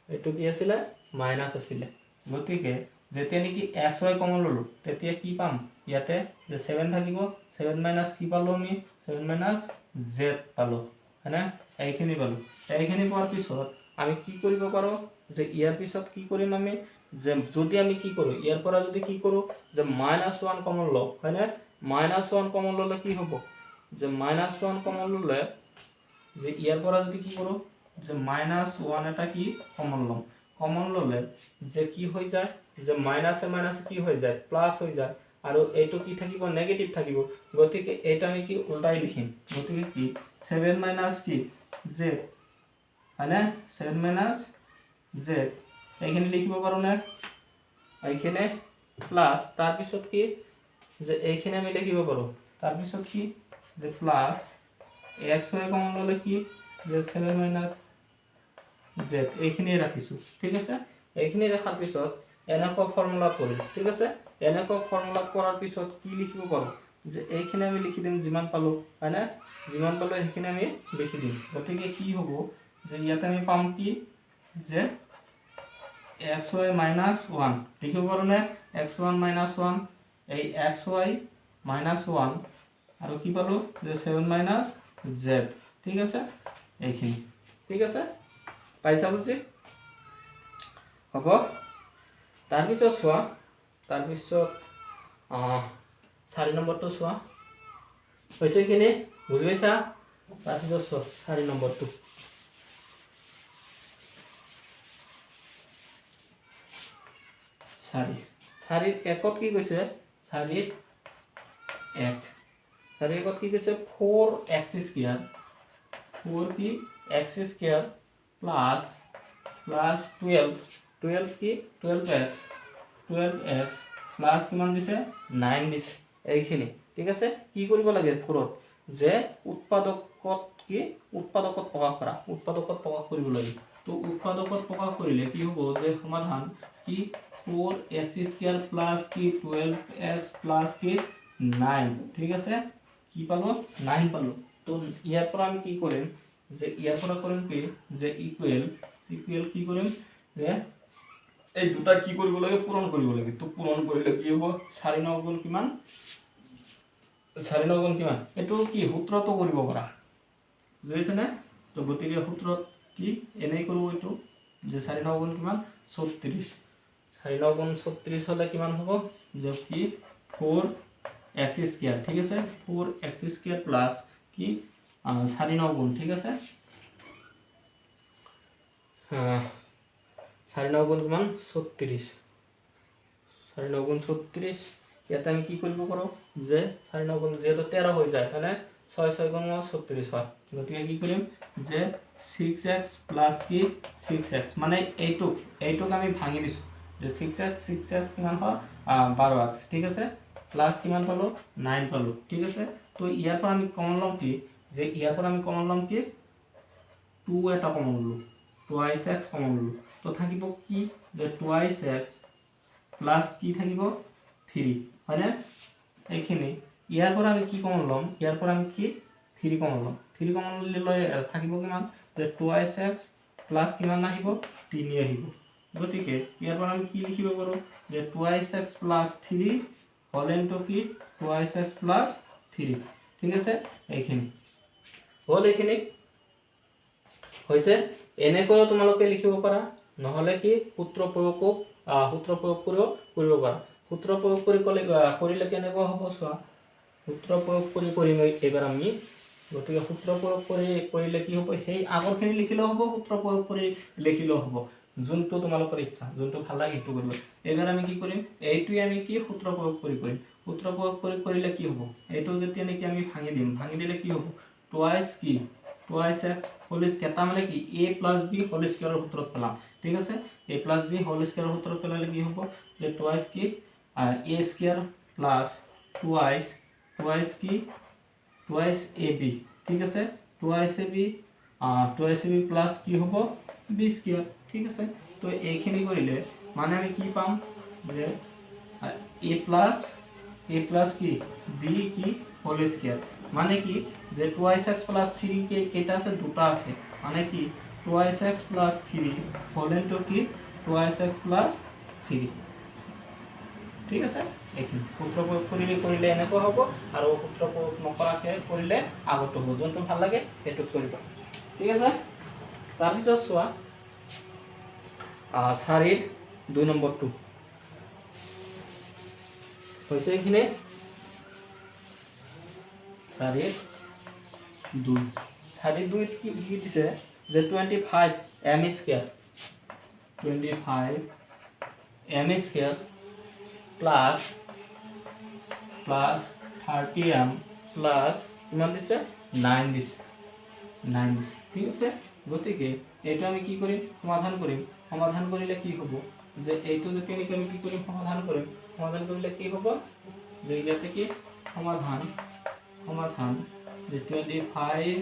এইটো কি আছিলে মাইনাছ আছিলে। গতিকে যেতিয়া নেকি এক্স ৱাই কমন ল'লোঁ তেতিয়া কি পাম ইয়াতে যে ছেভেন থাকিব, ছেভেন মাইনাছ কি পালোঁ আমি ছেভেন মাইনাছ জেড পালোঁ হয়নে, এইখিনি পালোঁ। এইখিনি পোৱাৰ পিছত আমি কি কৰিব পাৰোঁ যে ইয়াৰ পিছত কি কৰিম আমি যে যদি আমি কি কৰোঁ ইয়াৰ পৰা যদি কি কৰোঁ যে মাইনাছ ওৱান কমন লওঁ হয়নে, মাইনাছ ওৱান কমন ল'লে কি হ'ব যে মাইনাছ ওৱান কমন ল'লে যে ইয়াৰ পৰা যদি কি কৰোঁ যে মাইনাছ ওৱান এটা কি কমন ল'ম, কমন ল'লে যে কি হৈ যায় যে মাইনাছে মাইনাছে কি হৈ যায় প্লাছ হৈ যায়, আৰু এইটো কি থাকিব নেগেটিভ থাকিব। গতিকে এইটো আমি কি উল্টাই লিখিম, গতিকে কি ছেভেন মাইনাছ কি জেড হয়নে, ছেভেন মাইনাছ জেড এইখিনি লিখিব পাৰোঁনে, এইখিনি প্লাছ তাৰপিছত কি যে এইখিনি আমি লিখিব পাৰোঁ, তাৰপিছত কি যে প্লাছ এক্স ৱাই কমন ল'লে কি যে ছেভেন মাইনাছ জেড এইখিনিয়ে ৰাখিছোঁ। ঠিক আছে, এইখিনি ৰখাৰ পিছত এনেকুৱা ফৰ্মুলা কৰিম। ঠিক আছে, এনেকুৱা ফৰ্মুলা কৰাৰ পিছত কি লিখিব পাৰোঁ যে এইখিনি আমি লিখি দিম যিমান পালোঁ হয়নে, যিমান পালোঁ সেইখিনি আমি লিখি দিম। গতিকে কি হ'ব যে ইয়াতে আমি পাম কি যে এক্স ৱাই মাইনাছ ওৱান লিখিব পাৰোঁনে, এক্স ওৱান মাইনাছ ওৱান, এই এক্স ৱাই মাইনাছ ওৱান আৰু কি পালোঁ যে ছেভেন মাইনাছ জেড। ঠিক আছে, এইখিনি ঠিক আছে পাইছা বুজি হ'ব। তাৰপিছত চোৱা, তাৰপিছত 4 নম্বৰটো চোৱা হৈছে এইখিনি বুজি পাইছা। তাৰপিছত চোৱা 4 নম্বৰটো, চাৰিৰ একত কি কৈছে, চাৰিৰ এক, চাৰিৰ একত কি কৈছে ফ'ৰ এক্স স্কুৱেৰ, ফ'ৰ কি X square plus plus twelve, twelve কি twelve X, twelve X plus কিমান দিছে নাইন দিছে এইখিনি। ঠিক আছে, কি কৰিব লাগে ফ'ৰত যে উৎপাদকত কি উৎপাদকত প্ৰকাশ কৰা, উৎপাদকত প্ৰকাশ কৰিব লাগে। তো উৎপাদকত প্ৰকাশ কৰিলে কি হ'ব যে সমাধান কি ফ'ৰ এক্স স্কুৱেৰ প্লাছ কি টুৱেলভ এক্স প্লাছ কি নাইন। ঠিক আছে, কি পালোঁ নাইন পালোঁ। তো ইয়াৰ পৰা আমি কি কৰিম যে ইয়াৰ পৰা কৰিম কি যে ইকুৱেল ইকুৱেল কি কৰিম যে এই দুটা কি কৰিব লাগে পূৰণ কৰিব লাগে। তো পূৰণ কৰিলে কি হ'ব 4 9 গুণ কিমান, 4 9 গুণ কিমান, এইটো কি সূত্ৰটো কৰিব পাৰা বুজিছেনে। তো গতিকে সূত্ৰত কি এনেই কৰোঁ এইটো যে 4 9 গুণ কিমান 36, 4 9 গুণ 36 হ'লে কিমান হ'ব যে কি ফ'ৰ এক্স স্কুৱেৰ। ঠিক আছে, ফ'ৰ এক্স স্কুৱেৰ প্লাছ কি 4 9 গুণ, ঠিক আছে 4 9 গুণ কিমান 36, 4 9 গুণ 36। ইয়াতে আমি কি কৰিব পাৰোঁ যে 4 9 গুণ যিহেতু 13 হৈ যায় হয়নে, 6 6 গুণ 36 হয়। গতিকে কি কৰিম যে ছিক্স এক্স প্লাছ কি ছিক্স এক্স, মানে এইটোক এইটোক আমি ভাঙি দিছোঁ যে ছিক্স এক্স ছিক্স এক্স কিমান হয় 12 এক্স। ঠিক আছে, প্লাছ কিমান পালোঁ নাইন পালোঁ। ঠিক আছে, তো ইয়াৰ পৰা আমি কমন ল'ম কি যে ইয়াৰ পৰা আমি কমন ল'ম কি টু এটা কমন ল'লোঁ, টুৱাইছ এক্স কমন ল'লোঁ। তো থাকিব কি যে টুৱাইছ এক্স প্লাছ কি থাকিব থ্ৰী হয়নে, এইখিনি। ইয়াৰ পৰা আমি কি কমন ল'ম, ইয়াৰ পৰা আমি কি থ্ৰী কমন ল'ম, থ্ৰী কমন ল'লে থাকিব কিমান যে টুৱাইছ এক্স প্লাছ কিমান আহিব 3 আহিব। গতিকে ইয়াৰ পৰা আমি কি লিখিব পাৰোঁ যে টুৱাইছ এক্স প্লাছ থ্ৰী হল ইনটু কি টুৱাইছ এক্স প্লাছ থ্ৰী। ঠিক আছে, এইখিনি হ'ল, এইখিনি হৈছে। এনেকৈও তোমালোকে লিখিব পাৰা, নহ'লে কি সূত্ৰ প্ৰয়োগ কৰিও কৰিব পাৰা। সূত্ৰ প্ৰয়োগ কৰি কৰিলে কেনেকুৱা হ'ব চোৱা। সূত্ৰ প্ৰয়োগ কৰি কৰিম এইবাৰ আমি। গতিকে সূত্ৰ প্ৰয়োগ কৰি কৰিলে কি হ'ব, সেই আগৰখিনি লিখিলেও হ'ব, সূত্ৰ প্ৰয়োগ কৰি লিখিলেও হ'ব, যোনটো তোমালোকৰ ইচ্ছা, যোনটো ভাল লাগে সেইটো কৰিব। এইবাৰ আমি কি কৰিম, এইটোৱে আমি কি সূত্ৰ প্ৰয়োগ কৰি কৰিম। সূত্ৰ প্ৰয়োগ কৰি কৰিলে কি হ'ব, এইটো যেতিয়া নেকি আমি ভাঙি দিম, ভাঙি দিলে কি হ'ব, টুৱাইচ কি টুৱাইচ এক্স হোল স্কুৱেৰ, তাৰমানে কি এ প্লাছ বি হোল স্কুৱেৰৰ সূত্ৰত পেলাম। ঠিক আছে, এ প্লাছ বি হোল স্কুৱেৰৰ সূত্ৰত পেলালে কি হ'ব যে টুৱাইচ কি এ স্কুৱেৰ প্লাছ টুৱাইচ টুৱাইচ কি টুৱাইচ এ বি। ঠিক আছে, twice A B twice A B plus কি হ'ব বি স্কুৱেৰ। ঠিক আছে, তো এইখিনি কৰিলে মানে আমি কি পাম যে এ প্লাছ কি বি কি হোল স্কুৱেৰ, মানে কি যে টুৱাইচ এক্স প্লাছ থ্ৰী কেইটা আছে, দুটা আছে, মানে কি twice x plus three whole into কি টুৱাইচ এক্স প্লাছ থ্ৰী। ঠিক আছে, এইখিনি সূত্ৰ প্ৰয়োগ কৰিলে এনেকুৱা হ'ব, আৰু সূত্ৰ প্ৰয়োগ নকৰাকৈ কৰিলে আগতো হ'ব, যোনটো ভাল লাগে সেইটোত কৰিবা। ঠিক আছে, তাৰপিছত চোৱা 4-2 নম্বৰটো হৈছে এইখিনি 4-2। 4-2 কি কি দিছে যে 25 m square, 25 m square plus plus 30m plus কিমান দিছে 9 দিছে, 9 দিছে। ঠিক আছে, গতিকে এইটো আমি কি কৰিম, সমাধান কৰিম। সমাধান কৰিলে কি হ'ব যে এইটো যেতিয়া নেকি আমি কি কৰিম, সমাধান কৰিম। সমাধান কৰিলে কি হ'ব যে ইয়াতে কি সমাধান সমাধান যে 25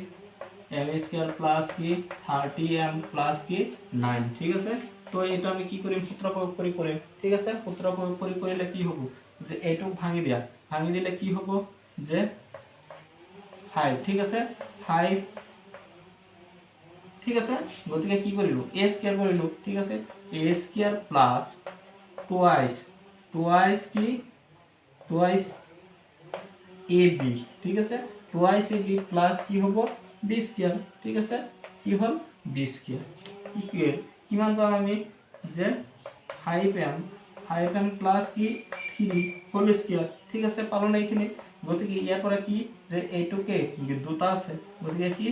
m square plus কি 30m plus কি 9। ঠিক আছে, তো এইটো আমি কি কৰিম, সূত্ৰ প্ৰয়োগ কৰি কৰিম। ঠিক আছে, সূত্ৰ প্ৰয়োগ কৰি কৰিলে কি হ'ব যে এইটোক ভাঙি দিয়া, ভাঙি দিলে কি হ'ব যে 5। ঠিক আছে, 5। ঠিক আছে, গতিকে কি কৰিলোঁ, এ স্কুৱেৰ কৰিলোঁ। ঠিক আছে, এ স্কুৱেৰ প্লাছ টুৱাইচ টুৱাইচ কি টুৱাইচ এ বি। ঠিক আছে, টুৱাইচ এ বি প্লাছ কি হ'ব বি স্কুৱেৰ। ঠিক আছে, কি হ'ল বি স্কুৱেৰ। কি কিমান পাম আমি যে 5m 5m plus কি 3 হোল স্কুৱেৰ। ঠিক আছে, পালোঁ এইখিনি। গতিকে ইয়াৰ পৰা কি যে এইটোকে দুটা আছে, গতিকে কি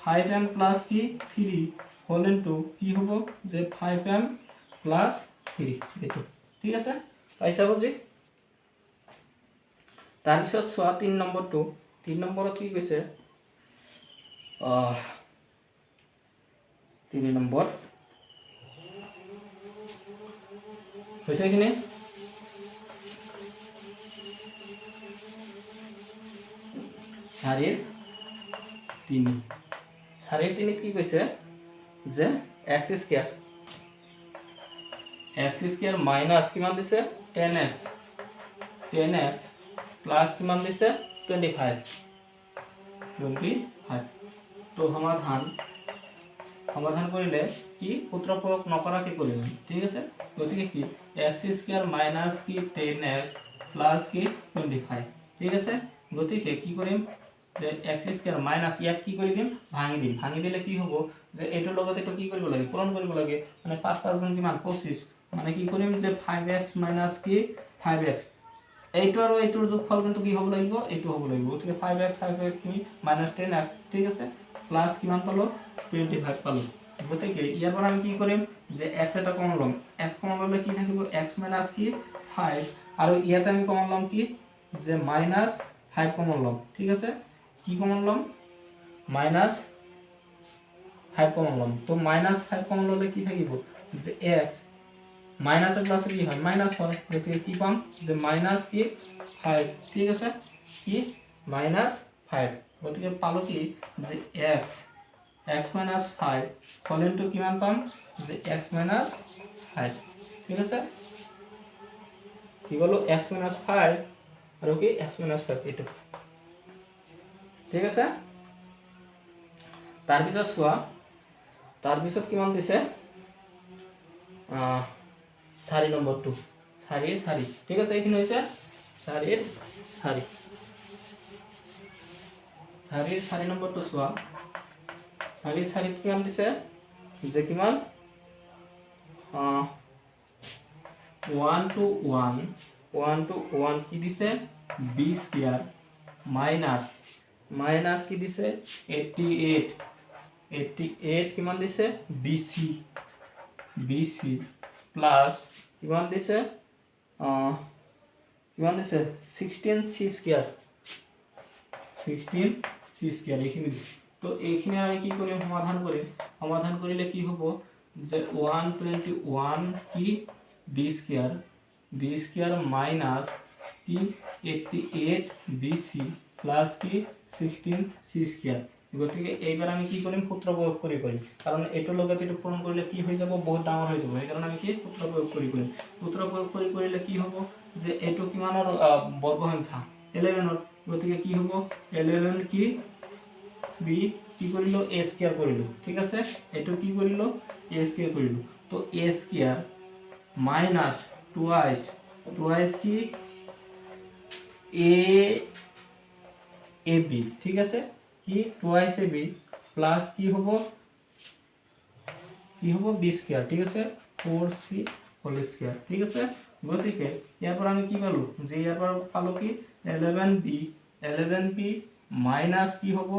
5m plus কি 3 হোল ইনটু কি হ'ব যে 5m plus 3 এইটো। ঠিক আছে, পাইছা বুজি। তাৰপিছত চোৱা 3 নম্বৰটো, 3 নম্বৰত কি কৈছে, 3 নম্বৰ হৈছে এইখিনি 4-3। 4-3 কি কৈছে যে এক্স স্কুৱেৰ মাইনাছ কিমান দিছে 10x 10x plus কিমান দিছে 25 25। তো সমাধান সমাধান কৰিলে কি সূত্ৰ প্ৰয়োগ নকৰাকৈ কৰিম। ঠিক আছে, গতিকে কি এক্স স্কুৱেৰ মাইনাছ কি 10x plus কি 25। ঠিক আছে, গতিকে কি কৰিম যে এক্স স্কুৱেৰ মাইনাছ ইয়াক কি কৰি দিম, ভাঙি দিম। ভাঙি দিলে কি হ'ব যে এইটোৰ লগত এইটো কি কৰিব লাগে, পূৰণ কৰিব লাগে, মানে 5 5 গুণ কিমান 25, মানে কি কৰিম যে 5x minus কি 5x, এইটো আৰু এইটোৰ যোগফল কিন্তু কি হ'ব লাগিব, এইটো হ'ব লাগিব। গতিকে 5x 5x কি মাইনাছ 10x। ঠিক আছে, প্লাছ কিমান পালোঁ 25 পালোঁ। গতিকে ইয়াৰ পৰা আমি কি কৰিম যে x এটা কমন ল'ম, x common ল'লে কি থাকিব x minus কি 5, আৰু ইয়াতে আমি কমন ল'ম কি যে মাইনাছ 5 কমন ল'ম। ঠিক আছে, কি কমন ল'ম, মাইনাছ 5 কমন ল'ম। তো মাইনাছ 5 কমন ল'লে কি থাকিব যে x মাইনাসের প্লাসে কি হয় মাইনাস হয়, গতিকে কি পাম যে মাইনাস কি 5। ঠিক আছে, কি মাইনাস 5। গতিকে পালো কি যে x x minus 5 whole into কিমান পাম যে এক্স মাইনাস 5। ঠিক আছে, কি বলো এক্স মাইনাস 5 আৰু কি এক্স মাইনাস 5 এইটো। ঠিক আছে, তাৰপিছত চোৱা, তাৰপিছত কিমান দিছে 4 নম্বৰটো, 4-4। ঠিক আছে, এইখিনি হৈছে 4-4। 4-4 নম্বৰটো চোৱা, 4-4 কিমান দিছে যে কিমান 1 2 1 1 2 1 কি দিছে বি স্কোয়াৰ মাইনাস মাইনাস কি দিছে 88 88 কিমান দিছে B C, B C plus কিমান দিছে, কিমান দিছে 16 C square, 16 C square এইখিনি দিছে। তো এইখিনি আমি কি কৰিম? সমাধান কৰিম। সমাধান কৰিলে কি হ'ব যে 121 কি B square, B square minus কি 88 বি চি প্লাস কি 16 চি স্কোয়াৰ। গতিকে এইবাৰ আমি কি কৰিম? সূত্ৰ প্ৰয়োগ কৰি কৰিম, কাৰণ এইটোৰ লগত এইটো পূৰণ কৰিলে কি হৈ যাব? বহুত ডাঙৰ হৈ যাব। সেইকাৰণে আমি কি সূত্ৰ প্ৰয়োগ কৰি কৰিম। সূত্ৰ প্ৰয়োগ কৰি কৰিলে কি হ'ব যে এইটো কিমানৰ বৰ্গ সংখ্যা? 11ৰ। গতিকে কি হ'ব? 11 কি বি কি কৰিলোঁ? এ স্কোয়াৰ কৰিলোঁ, ঠিক আছে। এইটো কি কৰিলোঁ? এ স্কোয়াৰ কৰিলোঁ। তো A square minus twice কি এ এ বি, ঠিক আছে, কি টুৱাইছ এ বি প্লাছ কি হ'ব? কি হ'ব? বি স্কোয়াৰ, ঠিক আছে, ফ'ৰ চি হোল স্কোয়াৰ, ঠিক আছে। গতিকে ইয়াৰ পৰা আমি কি পালোঁ যে ইয়াৰ পৰা পালোঁ কি 11 B, 11 B minus কি হ'ব?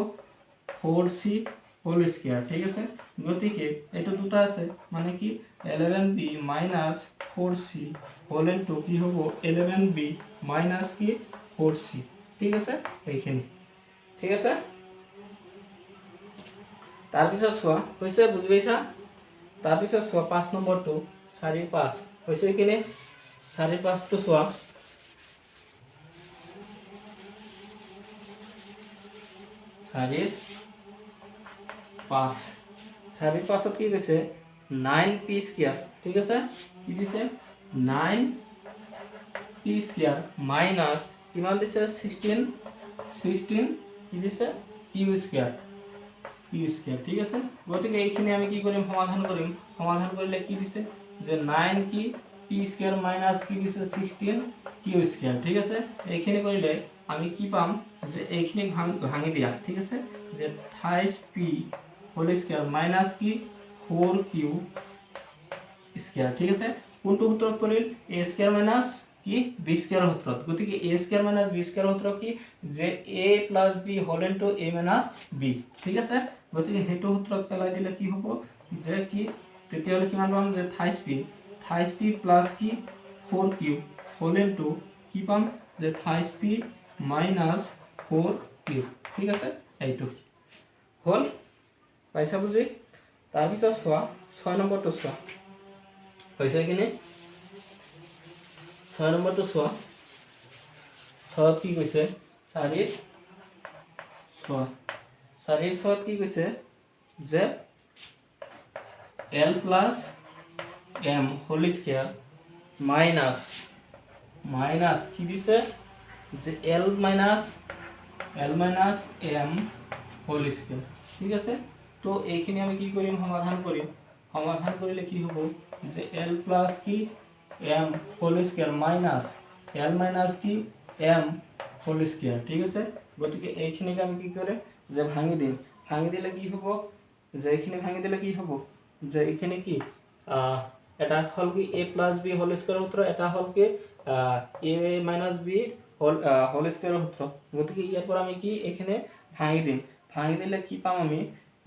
ফ'ৰ চি হোল স্কোয়াৰ, ঠিক আছে। গতিকে এইটো দুটা আছে, মানে কি 11 B minus four C whole into কি হ'ব? 11 বি মাইনাছ কি ফ'ৰ চি, ঠিক আছে, এইখিনি ঠিক আছে। তাৰপিছত চোৱা, হৈছে, বুজি পাইছা? তাৰপিছত চোৱা 5 নম্বৰটো, 4 5 হৈছে এইখিনি। 4 5টো চোৱা, 4 5, 4 5ত কি কৈছে? 9 পি স্কোয়াৰ, ঠিক আছে। কি দিছে? 9 পি স্কোয়াৰ মাইনাছ কিমান দিছে? 16, 16 কি দিছে? কিউ স্কোয়াৰ, কিউ স্কোয়াৰ, ঠিক আছে। গতিকে এইখিনি আমি কি কৰিম? সমাধান কৰিম। সমাধান কৰিলে কি দিছে যে 9 কি পি স্কোয়াৰ মাইনাছ কি দিছে? 16 কিউ স্কোয়াৰ, ঠিক আছে। এইখিনি কৰিলে আমি কি পাম যে এইখিনি ভাঙি দিয়া, ঠিক আছে, যে 28 পি হোল স্কোয়াৰ মাইনাছ কি ফ'ৰ কিউ স্কোয়াৰ, ঠিক আছে। কোনটো সূত্ৰত পৰিল? এ স্কোয়াৰ মাইনাছ কি বি স্কোয়াৰৰ সূত্ৰত। গতিকে A square minus B স্কোয়াৰৰ সূত্ৰ কি যে A plus B whole into A minus B, ঠিক আছে। গতিকে সেইটো সূত্ৰত পেলাই দিলে কি হ'ব যে কি তেতিয়াহ'লে কিমান পাম যে 28 পি, 28 পি প্লাছ কি ফ'ৰ কিউ হোল ইনটু কি পাম যে 28 পি মাইনাছ ফ'ৰ কিউ, ঠিক আছে। এইটো হ'ল, পাইছা বুজি? তাৰপিছত চোৱা 6 নম্বৰটো চোৱা, হৈছে কিনে? 6 নম্বৰটো চোৱা, 6ত কি কৈছে? 4 6, 4 6ত কি কৈছে যে L plus M whole square minus minus কি দিছে যে L minus M whole square, ঠিক আছে। তো এইখিনি আমি কি কৰিম? সমাধান কৰিম। সমাধান কৰিলে কি হ'ব যে এল প্লাছ কি M whole square minus L minus কি এম হোল স্কোয়াৰ, ঠিক আছে। গতিকে এইখিনিকে আমি কি কৰিম যে ভাঙি দিম। ভাঙি দিলে কি হ'ব যে এইখিনি ভাঙি দিলে কি হ'ব যে এইখিনি কি এটা হ'ল কি A plus B whole স্কোয়াৰৰ সূত্ৰ, এটা হ'ল কি এ মাইনাছ বি হোল স্কোয়াৰৰ সূত্ৰ। গতিকে ইয়াৰ পৰা আমি কি এইখিনি ভাঙি দিম। ভাঙি দিলে কি পাম আমি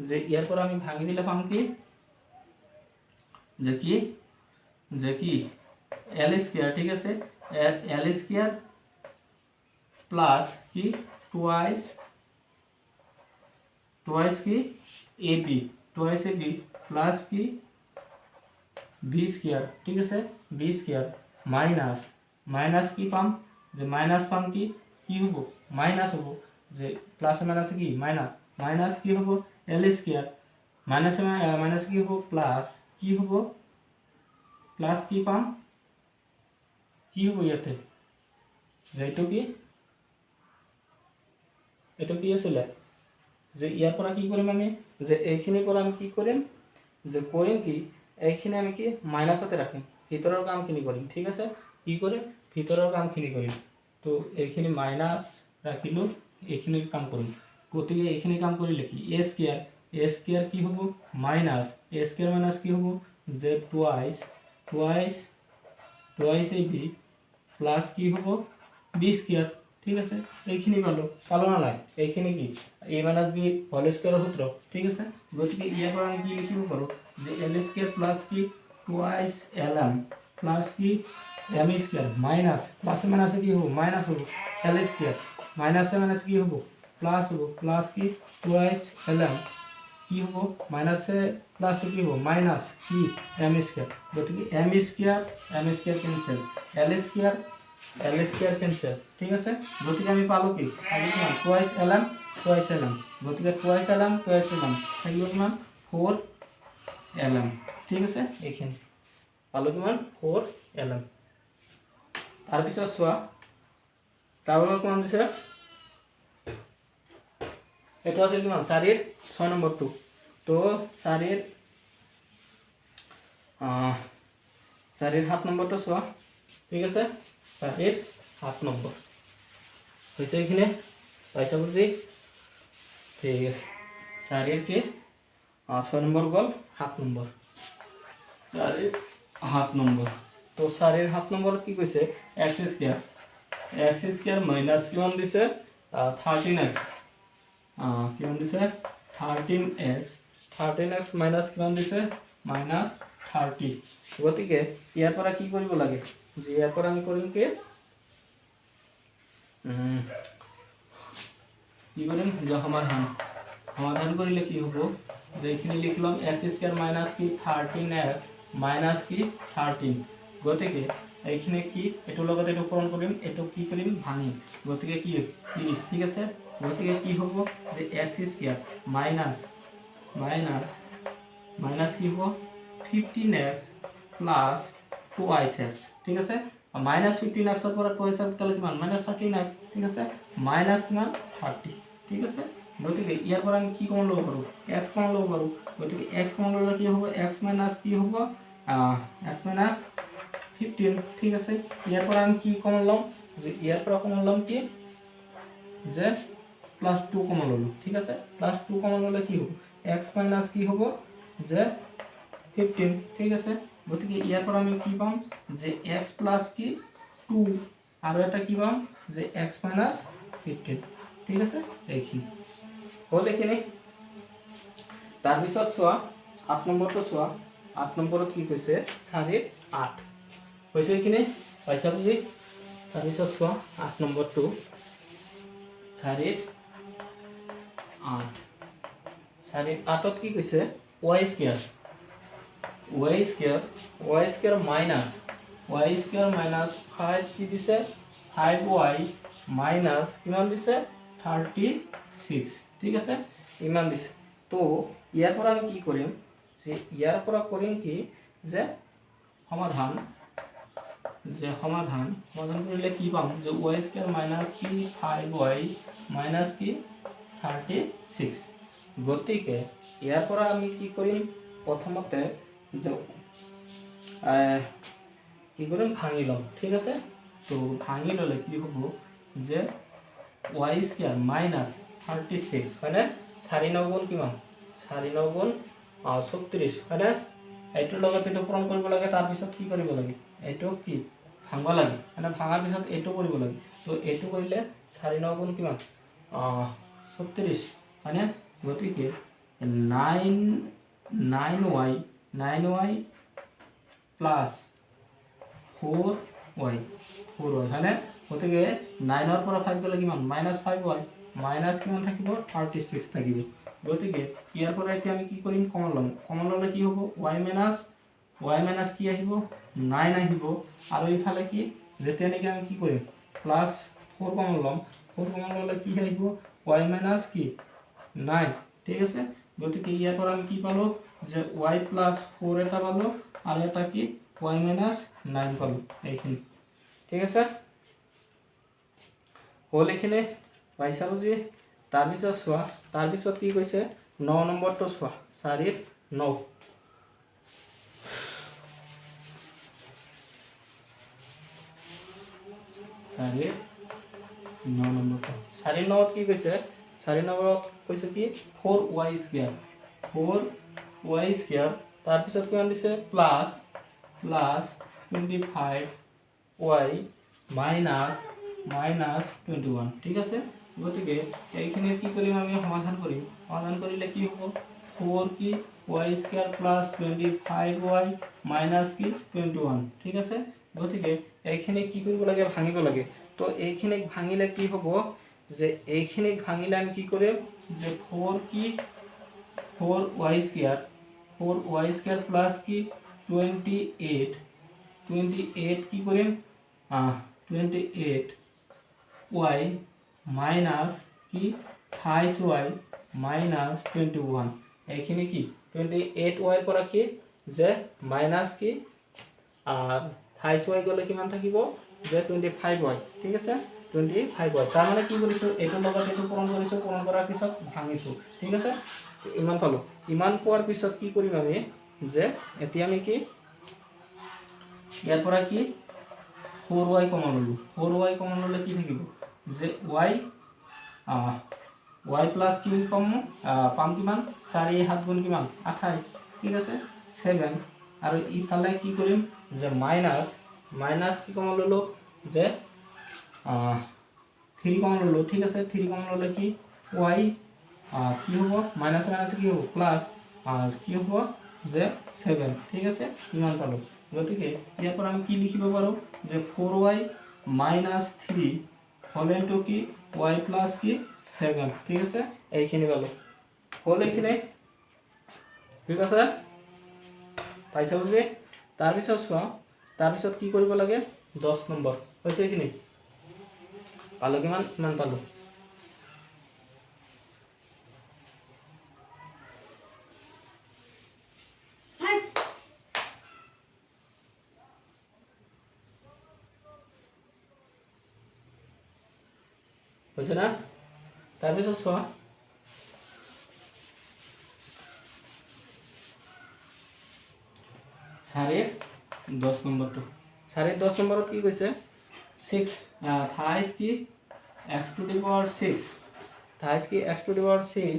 যে ইয়াৰ পৰা আমি ভাঙি দিলে পাম কি যে কি এল স্কোয়াৰ, ঠিক আছে, এল স্কোয়াৰ প্লাছ কি টুৱাইছ টুৱাইছ কি A B, twice A B plus কি বি স্কোয়াৰ, ঠিক আছে, বি স্কোয়াৰ মাইনাছ মাইনাছ কি পাম যে মাইনাছ পাম কি কি হ'ব? মাইনাছ হ'ব যে প্লাছ মাইনাছ কি মাইনাছ, মাইনাছ কি হ'ব? এল স্কোয়াৰ মাইনাছ মাইনাছ কি হ'ব? প্লাছ কি হ'ব? প্লাছ কি পাম? কি হ'ব ইয়াতে যে এইটো কি, এইটো কি আছিলে যে ইয়াৰ পৰা কি কৰিম আমি যে এইখিনিৰ পৰা আমি কি কৰিম যে কৰিম কি এইখিনি আমি কি মাইনাছতে ৰাখিম, ভিতৰৰ কামখিনি কৰিম, ঠিক আছে। কি কৰিম? ভিতৰৰ কামখিনি কৰিম। তো এইখিনি মাইনাছ ৰাখিলোঁ, এইখিনিৰ কাম কৰিম। গতিকে এইখিনি কাম কৰিলে কি এ স্কোয়াৰ, এ স্কোয়াৰ কি হ'ব? মাইনাছ এ স্কোয়াৰ মাইনাছ কি হ'ব যে twice twice twice A B plus কি হ'ব বি স্কুৱেৰ ঠিক আছে। এইখিনি পালোঁ, পালোঁ না নাই? এইখিনি কি এ মাইনাছ বি হোল স্কুৱেৰৰ সূত্ৰ ঠিক আছে। গতিকে ইয়াৰ পৰা আমি কি লিখিব পাৰোঁ যে এল স্কুৱেৰ প্লাছ কি টুৱাইছ এল এম প্লাছ কি এম স্কুৱেৰ মাইনাছ প্লাছে মাইনাছে কি হ'ব মাইনাছ হ'ব এল স্কুৱেৰ মাইনাছে মাইনাছ কি হ'ব প্লাছ হ'ব প্লাছ কি টুৱাইছ এল এম কি হ'ব মাইনাছে প্লাছে কি হ'ব মাইনাছ কি এম স্কুৱেৰ। গতিকে M square cancel, L square cancel ঠিক আছে। গতিকে আমি পালোঁ কি কিমান twice L M twice L M, গতিকে twice L M twice L M থাকিব কিমান ফ'ৰ এল এম ঠিক আছে। এইখিনি পালোঁ কিমান ফ'ৰ এল এম। তাৰপিছত চোৱা তাৰপৰা কিমান দিছে, এইটো আছিল কিমান চাৰিৰ ছয় নম্বৰটো। তো চাৰিৰ সাত নম্বৰটো চোৱা ঠিক আছে। চাৰিৰ সাত নম্বৰ হৈছে এইখিনি, পাইছা বুজি? ঠিক আছে। চাৰিৰ কি ছয় নম্বৰ গ'ল, সাত নম্বৰ, চাৰিৰ সাত নম্বৰ। তো চাৰিৰ সাত নম্বৰত কি কৈছে এক্স স্কুৱেৰ মাইনাছ কিমান দিছে থাৰ্টিন এক্স, কিমান দিছে থাৰ্টিন এক্স মাইনাছ কিমান দিছে মাইনাছ থাৰ্টি। গতিকে ইয়াৰ পৰা কি কৰিব লাগে যে ইয়াৰ পৰা আমি কৰিম কি কি কৰিম যে সমাধান, সমাধান কৰিলে কি হ'ব যে এইখিনি লিখি ল'ম এক্স স্কুৱেৰ মাইনাছ কি থাৰ্টিন এক্স মাইনাছ কি থাৰ্টিন। গতিকে এইখিনি কি এইটোৰ লগত এইটো পূৰণ কৰিম, এইটো কি কৰিম ভাঙিম, গতিকে কি 30 ঠিক আছে। গতিকে কি হ'ব যে x square minus minus minus কি হ'ব fifteen x plus twice x ঠিক আছে। মাইনাছ ফিফটিন এক্সৰ পৰা টুৱাইছ এক্স গ'লে কিমান মাইনাছ থাৰ্টিন এক্স ঠিক আছে, মাইনাছ কিমান থাৰ্টি ঠিক আছে। গতিকে ইয়াৰ পৰা আমি কি কমন ল'ব পাৰোঁ এক্স কমন ল'ব পাৰোঁ। গতিকে এক্স কমন ল'লে কি হ'ব এক্স মাইনাছ কি হ'ব এক্স মাইনাছ ফিফটিন ঠিক আছে। ইয়াৰ পৰা আমি কি কমন ল'ম যে ইয়াৰ পৰা কমন ল'ম কি যে প্লাছ টু কমন ল'লোঁ ঠিক আছে। প্লাছ টু কমন ল'লে কি হ'ব এক্স মাইনাছ কি হ'ব যে ফিফটিন ঠিক আছে। গতিকে ইয়াৰ পৰা আমি কি পাম যে এক্স প্লাছ কি টু আৰু এটা কি পাম যে এক্স মাইনাছ ফিফটিন ঠিক আছে। এইখিনি হ'ল এইখিনি। তাৰপিছত চোৱা আঠ নম্বৰটো চোৱা, আঠ নম্বৰত কি কৈছে চাৰিৰ আঠ হৈছে এইখিনি, পাইছা বুজি? তাৰপিছত চোৱা আঠ নম্বৰটো চাৰিৰ আঠ, চাৰিৰ আঠত কি কৈছে y square y square minus y square minus five কি দিছে ফাইভ ৱাই মাইনাছ কিমান দিছে থাৰ্টি ছিক্স ঠিক আছে, ইমান দিছে। তো ইয়াৰ পৰা আমি কি কৰিম যে ইয়াৰ পৰা কৰিম কি যে সমাধান, যে সমাধান সমাধান কৰিলে কি পাম যে ৱাই স্কুৱেৰ মাইনাছ কি ফাইভ ৱাই মাইনাছ কি থাৰ্টি ছিক্স। গতিকে ইয়াৰ পৰা আমি কি কৰিম প্ৰথমতে যে কি কৰিম ভাঙি ল'ম ঠিক আছে। তো ভাঙি ল'লে কি হ'ব যে y square minus thirty six হয়নে, চাৰি ন গুণ কিমান চাৰি ন গুণ ছত্ৰিছ হয়নে। এইটোৰ লগত এইটো পূৰণ কৰিব লাগে, তাৰপিছত কি কৰিব লাগে এইটো কি ভাঙব লাগে মানে ভাঙাৰ পিছত এইটো কৰিব লাগে। তো এইটো কৰিলে চাৰি ন গুণ কিমান ছত্ৰিছ হয়নে। গতিকে nine nine y nine y plus four y four y হয়নে। গতিকে নাইনৰ পৰা ফাইভ গ'লে কিমান মাইনাছ ফাইভ ৱাই মাইনাছ কিমান থাকিব থাৰ্টি ছিক্স থাকিব। গতিকে ইয়াৰ পৰা এতিয়া আমি কি কৰিম কমন ল'ম, কমন ল'লে কি হ'ব ৱাই মাইনাছ কি আহিব নাইন আহিব, আৰু এইফালে কি যেতিয়া নেকি আমি কি কৰিম প্লাছ ফ'ৰ কমন ল'ম, ফ'ৰ কমন ল'লে কি আহিব ৱাই মাইনাছ কি নাইন ঠিক আছে। গতিকে ইয়াৰ পৰা আমি কি পালোঁ যে ৱাই প্লাছ ফ'ৰ এটা পালোঁ আৰু এটা কি ৱাই মাইনাছ নাইন পালোঁ এইখিনি ঠিক আছে। হ'ল এইখিনি পাইছা বুজি? তাৰপিছত চোৱা, তাৰপিছত কি কৈছে ন নম্বৰটো চোৱা চাৰিৰ ন, চাৰিৰ ন নম্বৰটো চাৰি নত কি কৈছে চাৰি নম্বৰত কৈছে কি four y square four y square তাৰপিছত কিমান দিছে plus plus 25 y minus minus 21। ঠিক আছে, গতিকে এইখিনি কি কৰিম আমি? সমাধান কৰিম। সমাধান কৰিলে কি হ'ব? ফ'ৰ কি y square plus 25 y minus কি 21। ঠিক আছে, গতিকে এইখিনি কি কৰিব লাগে? ভাঙিব লাগে। তো এইখিনিক ভাঙিলে কি হ'ব যে এইখিনিক ভাঙিলে আমি কি কৰিম যে ফ'ৰ কি four y square, four y square plus কি 28, 28 কি কৰিম? 28 ৱাই মাইনাছ কি 28 ৱাই মাইনাছ 21। এইখিনি কি 28 ৱাইৰ পৰা কি যে মাইনাছ কি 28 ৱাই গ'লে কিমান থাকিব যে 25 ৱাই। ঠিক আছে, 25 ৱাই। তাৰমানে কি কৰিছোঁ? এইটোৰ লগত এইটো পূৰণ কৰিছোঁ, পূৰণ কৰাৰ পিছত ভাঙিছোঁ। ঠিক আছে, ইমান পালোঁ। ইমান পোৱাৰ পিছত কি কৰিম আমি যে এতিয়া আমি কি ইয়াৰ পৰা কি ফ'ৰ ৱাই কমন ল'লোঁ। ফ'ৰ ৱাই কমন ল'লে কি থাকিব যে ৱাই ৱাই প্লাছ কি পাম? পাম কিমান? চাৰি সাত গুণ কিমান? 28। ঠিক আছে, ছেভেন। আৰু ইফালে কি কৰিম যে মাইনাছ মাইনাছ কি কমন ল'লোঁ যে থ্ৰী কমন ল'লোঁ। ঠিক আছে, থ্ৰী কমন ল'লে কি ৱাই কি হ'ব? মাইনাছ মাইনাছ কি হ'ব? প্লাছ কি হ'ব যে ছেভেন। ঠিক আছে, ইমান পালোঁ। গতিকে ইয়াৰ পৰা আমি কি লিখিব পাৰোঁ যে four y minus three whole into কি ৱাই প্লাছ কি ছেভেন। ঠিক আছে, এইখিনি পালোঁ। হ'ল এইখিনি? ঠিক আছে, পাইছা বুজি? তাৰপিছত চোৱা, তাৰপিছত কি কৰিব লাগে? 10 নম্বৰ হৈছে। এইখিনি পালোঁ। কিমান? ইমান পালোঁ। হৈছে না? তাৰপিছত চোৱা, চাৰিৰ 10 নম্বৰটো। চাৰিৰ 10 নম্বৰত কি কৈছে? ছিক্স থাইছ কি x to the power six, thrice কি x to the power six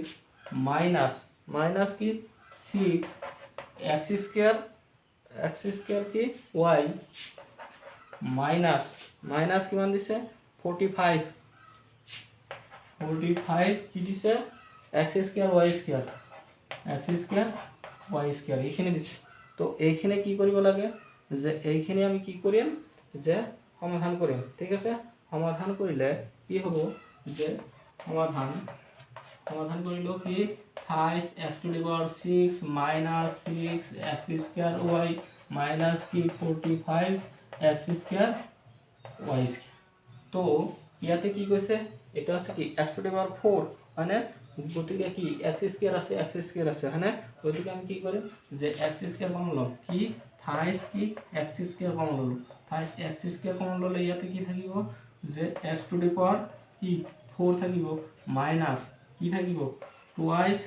minus minus কি six x square, x square কি ৱাই মাইনাছ মাইনাছ কিমান দিছে? 45, 45 কি দিছে? X square y square, x square y square এইখিনি দিছে। তো এইখিনি কি কৰিব লাগে যে এইখিনি আমি কি কৰিম যে সমাধান কৰিম। ঠিক আছে, সমাধান কৰিলে কি হ'ব যে সমাধান কৰিলেও কি thrice x to the power six minus six x square y minus কি 45 x square y square. তো ইয়াতে কি কৈছে? এটা আছে কি x to the power four, হয়নে? গতিকে কি এক্স স্কুৱেৰ আছে, এক্স স্কুৱেৰ আছে, হয়নে? গতিকে আমি কি কৰিম যে এক্স স্কুৱেৰ কমন ল'ম। কি থাইছ কি এক্স স্কুৱেৰ কমন ল'লোঁ। থাইছ এক্স স্কুৱেৰ কমন ল'লে ইয়াতে কি থাকিব যে এক্স টু the power কি ফ'ৰ থাকিব, মাইনাছ কি থাকিব? টুৱাইছ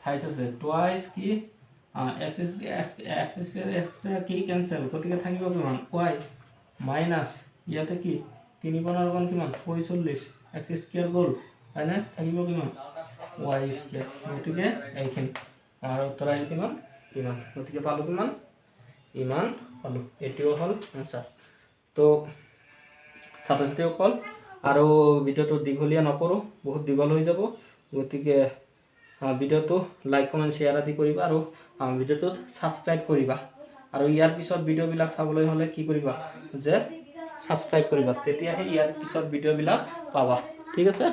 থাইছ আছে, টুৱাইছ কি x x square x কি কেঞ্চেল। গতিকে থাকিব কিমান? ৱাই মাইনাছ ইয়াতে কি তিনি 15 গুণ কিমান? 45। এক্স স্কুৱেৰ গ'ল, হয়নে? থাকিব কিমান? Y square. গতিকে এইখিনি আৰু উত্তৰ আহিল কিমান? ইমান। গতিকে পালোঁ কিমান? ইমান পালোঁ। এইটোও হ'ল এনচাৰ। তো ছাত্ৰ ছাত্ৰীসকল, আৰু ভিডিঅ'টো দীঘলীয়া নকৰোঁ, বহুত দীঘল হৈ যাব। গতিকে ভিডিঅ'টো লাইক, কমেণ্ট, শ্বেয়াৰ আদি কৰিবা আৰু ভিডিঅ'টোত ছাবস্ক্ৰাইব কৰিবা। আৰু ইয়াৰ পিছত ভিডিঅ'বিলাক চাবলৈ হ'লে কি কৰিবা যে ছাবস্ক্ৰাইব কৰিবা, তেতিয়াহে ইয়াৰ পিছত ভিডিঅ'বিলাক পাবা। ঠিক আছে।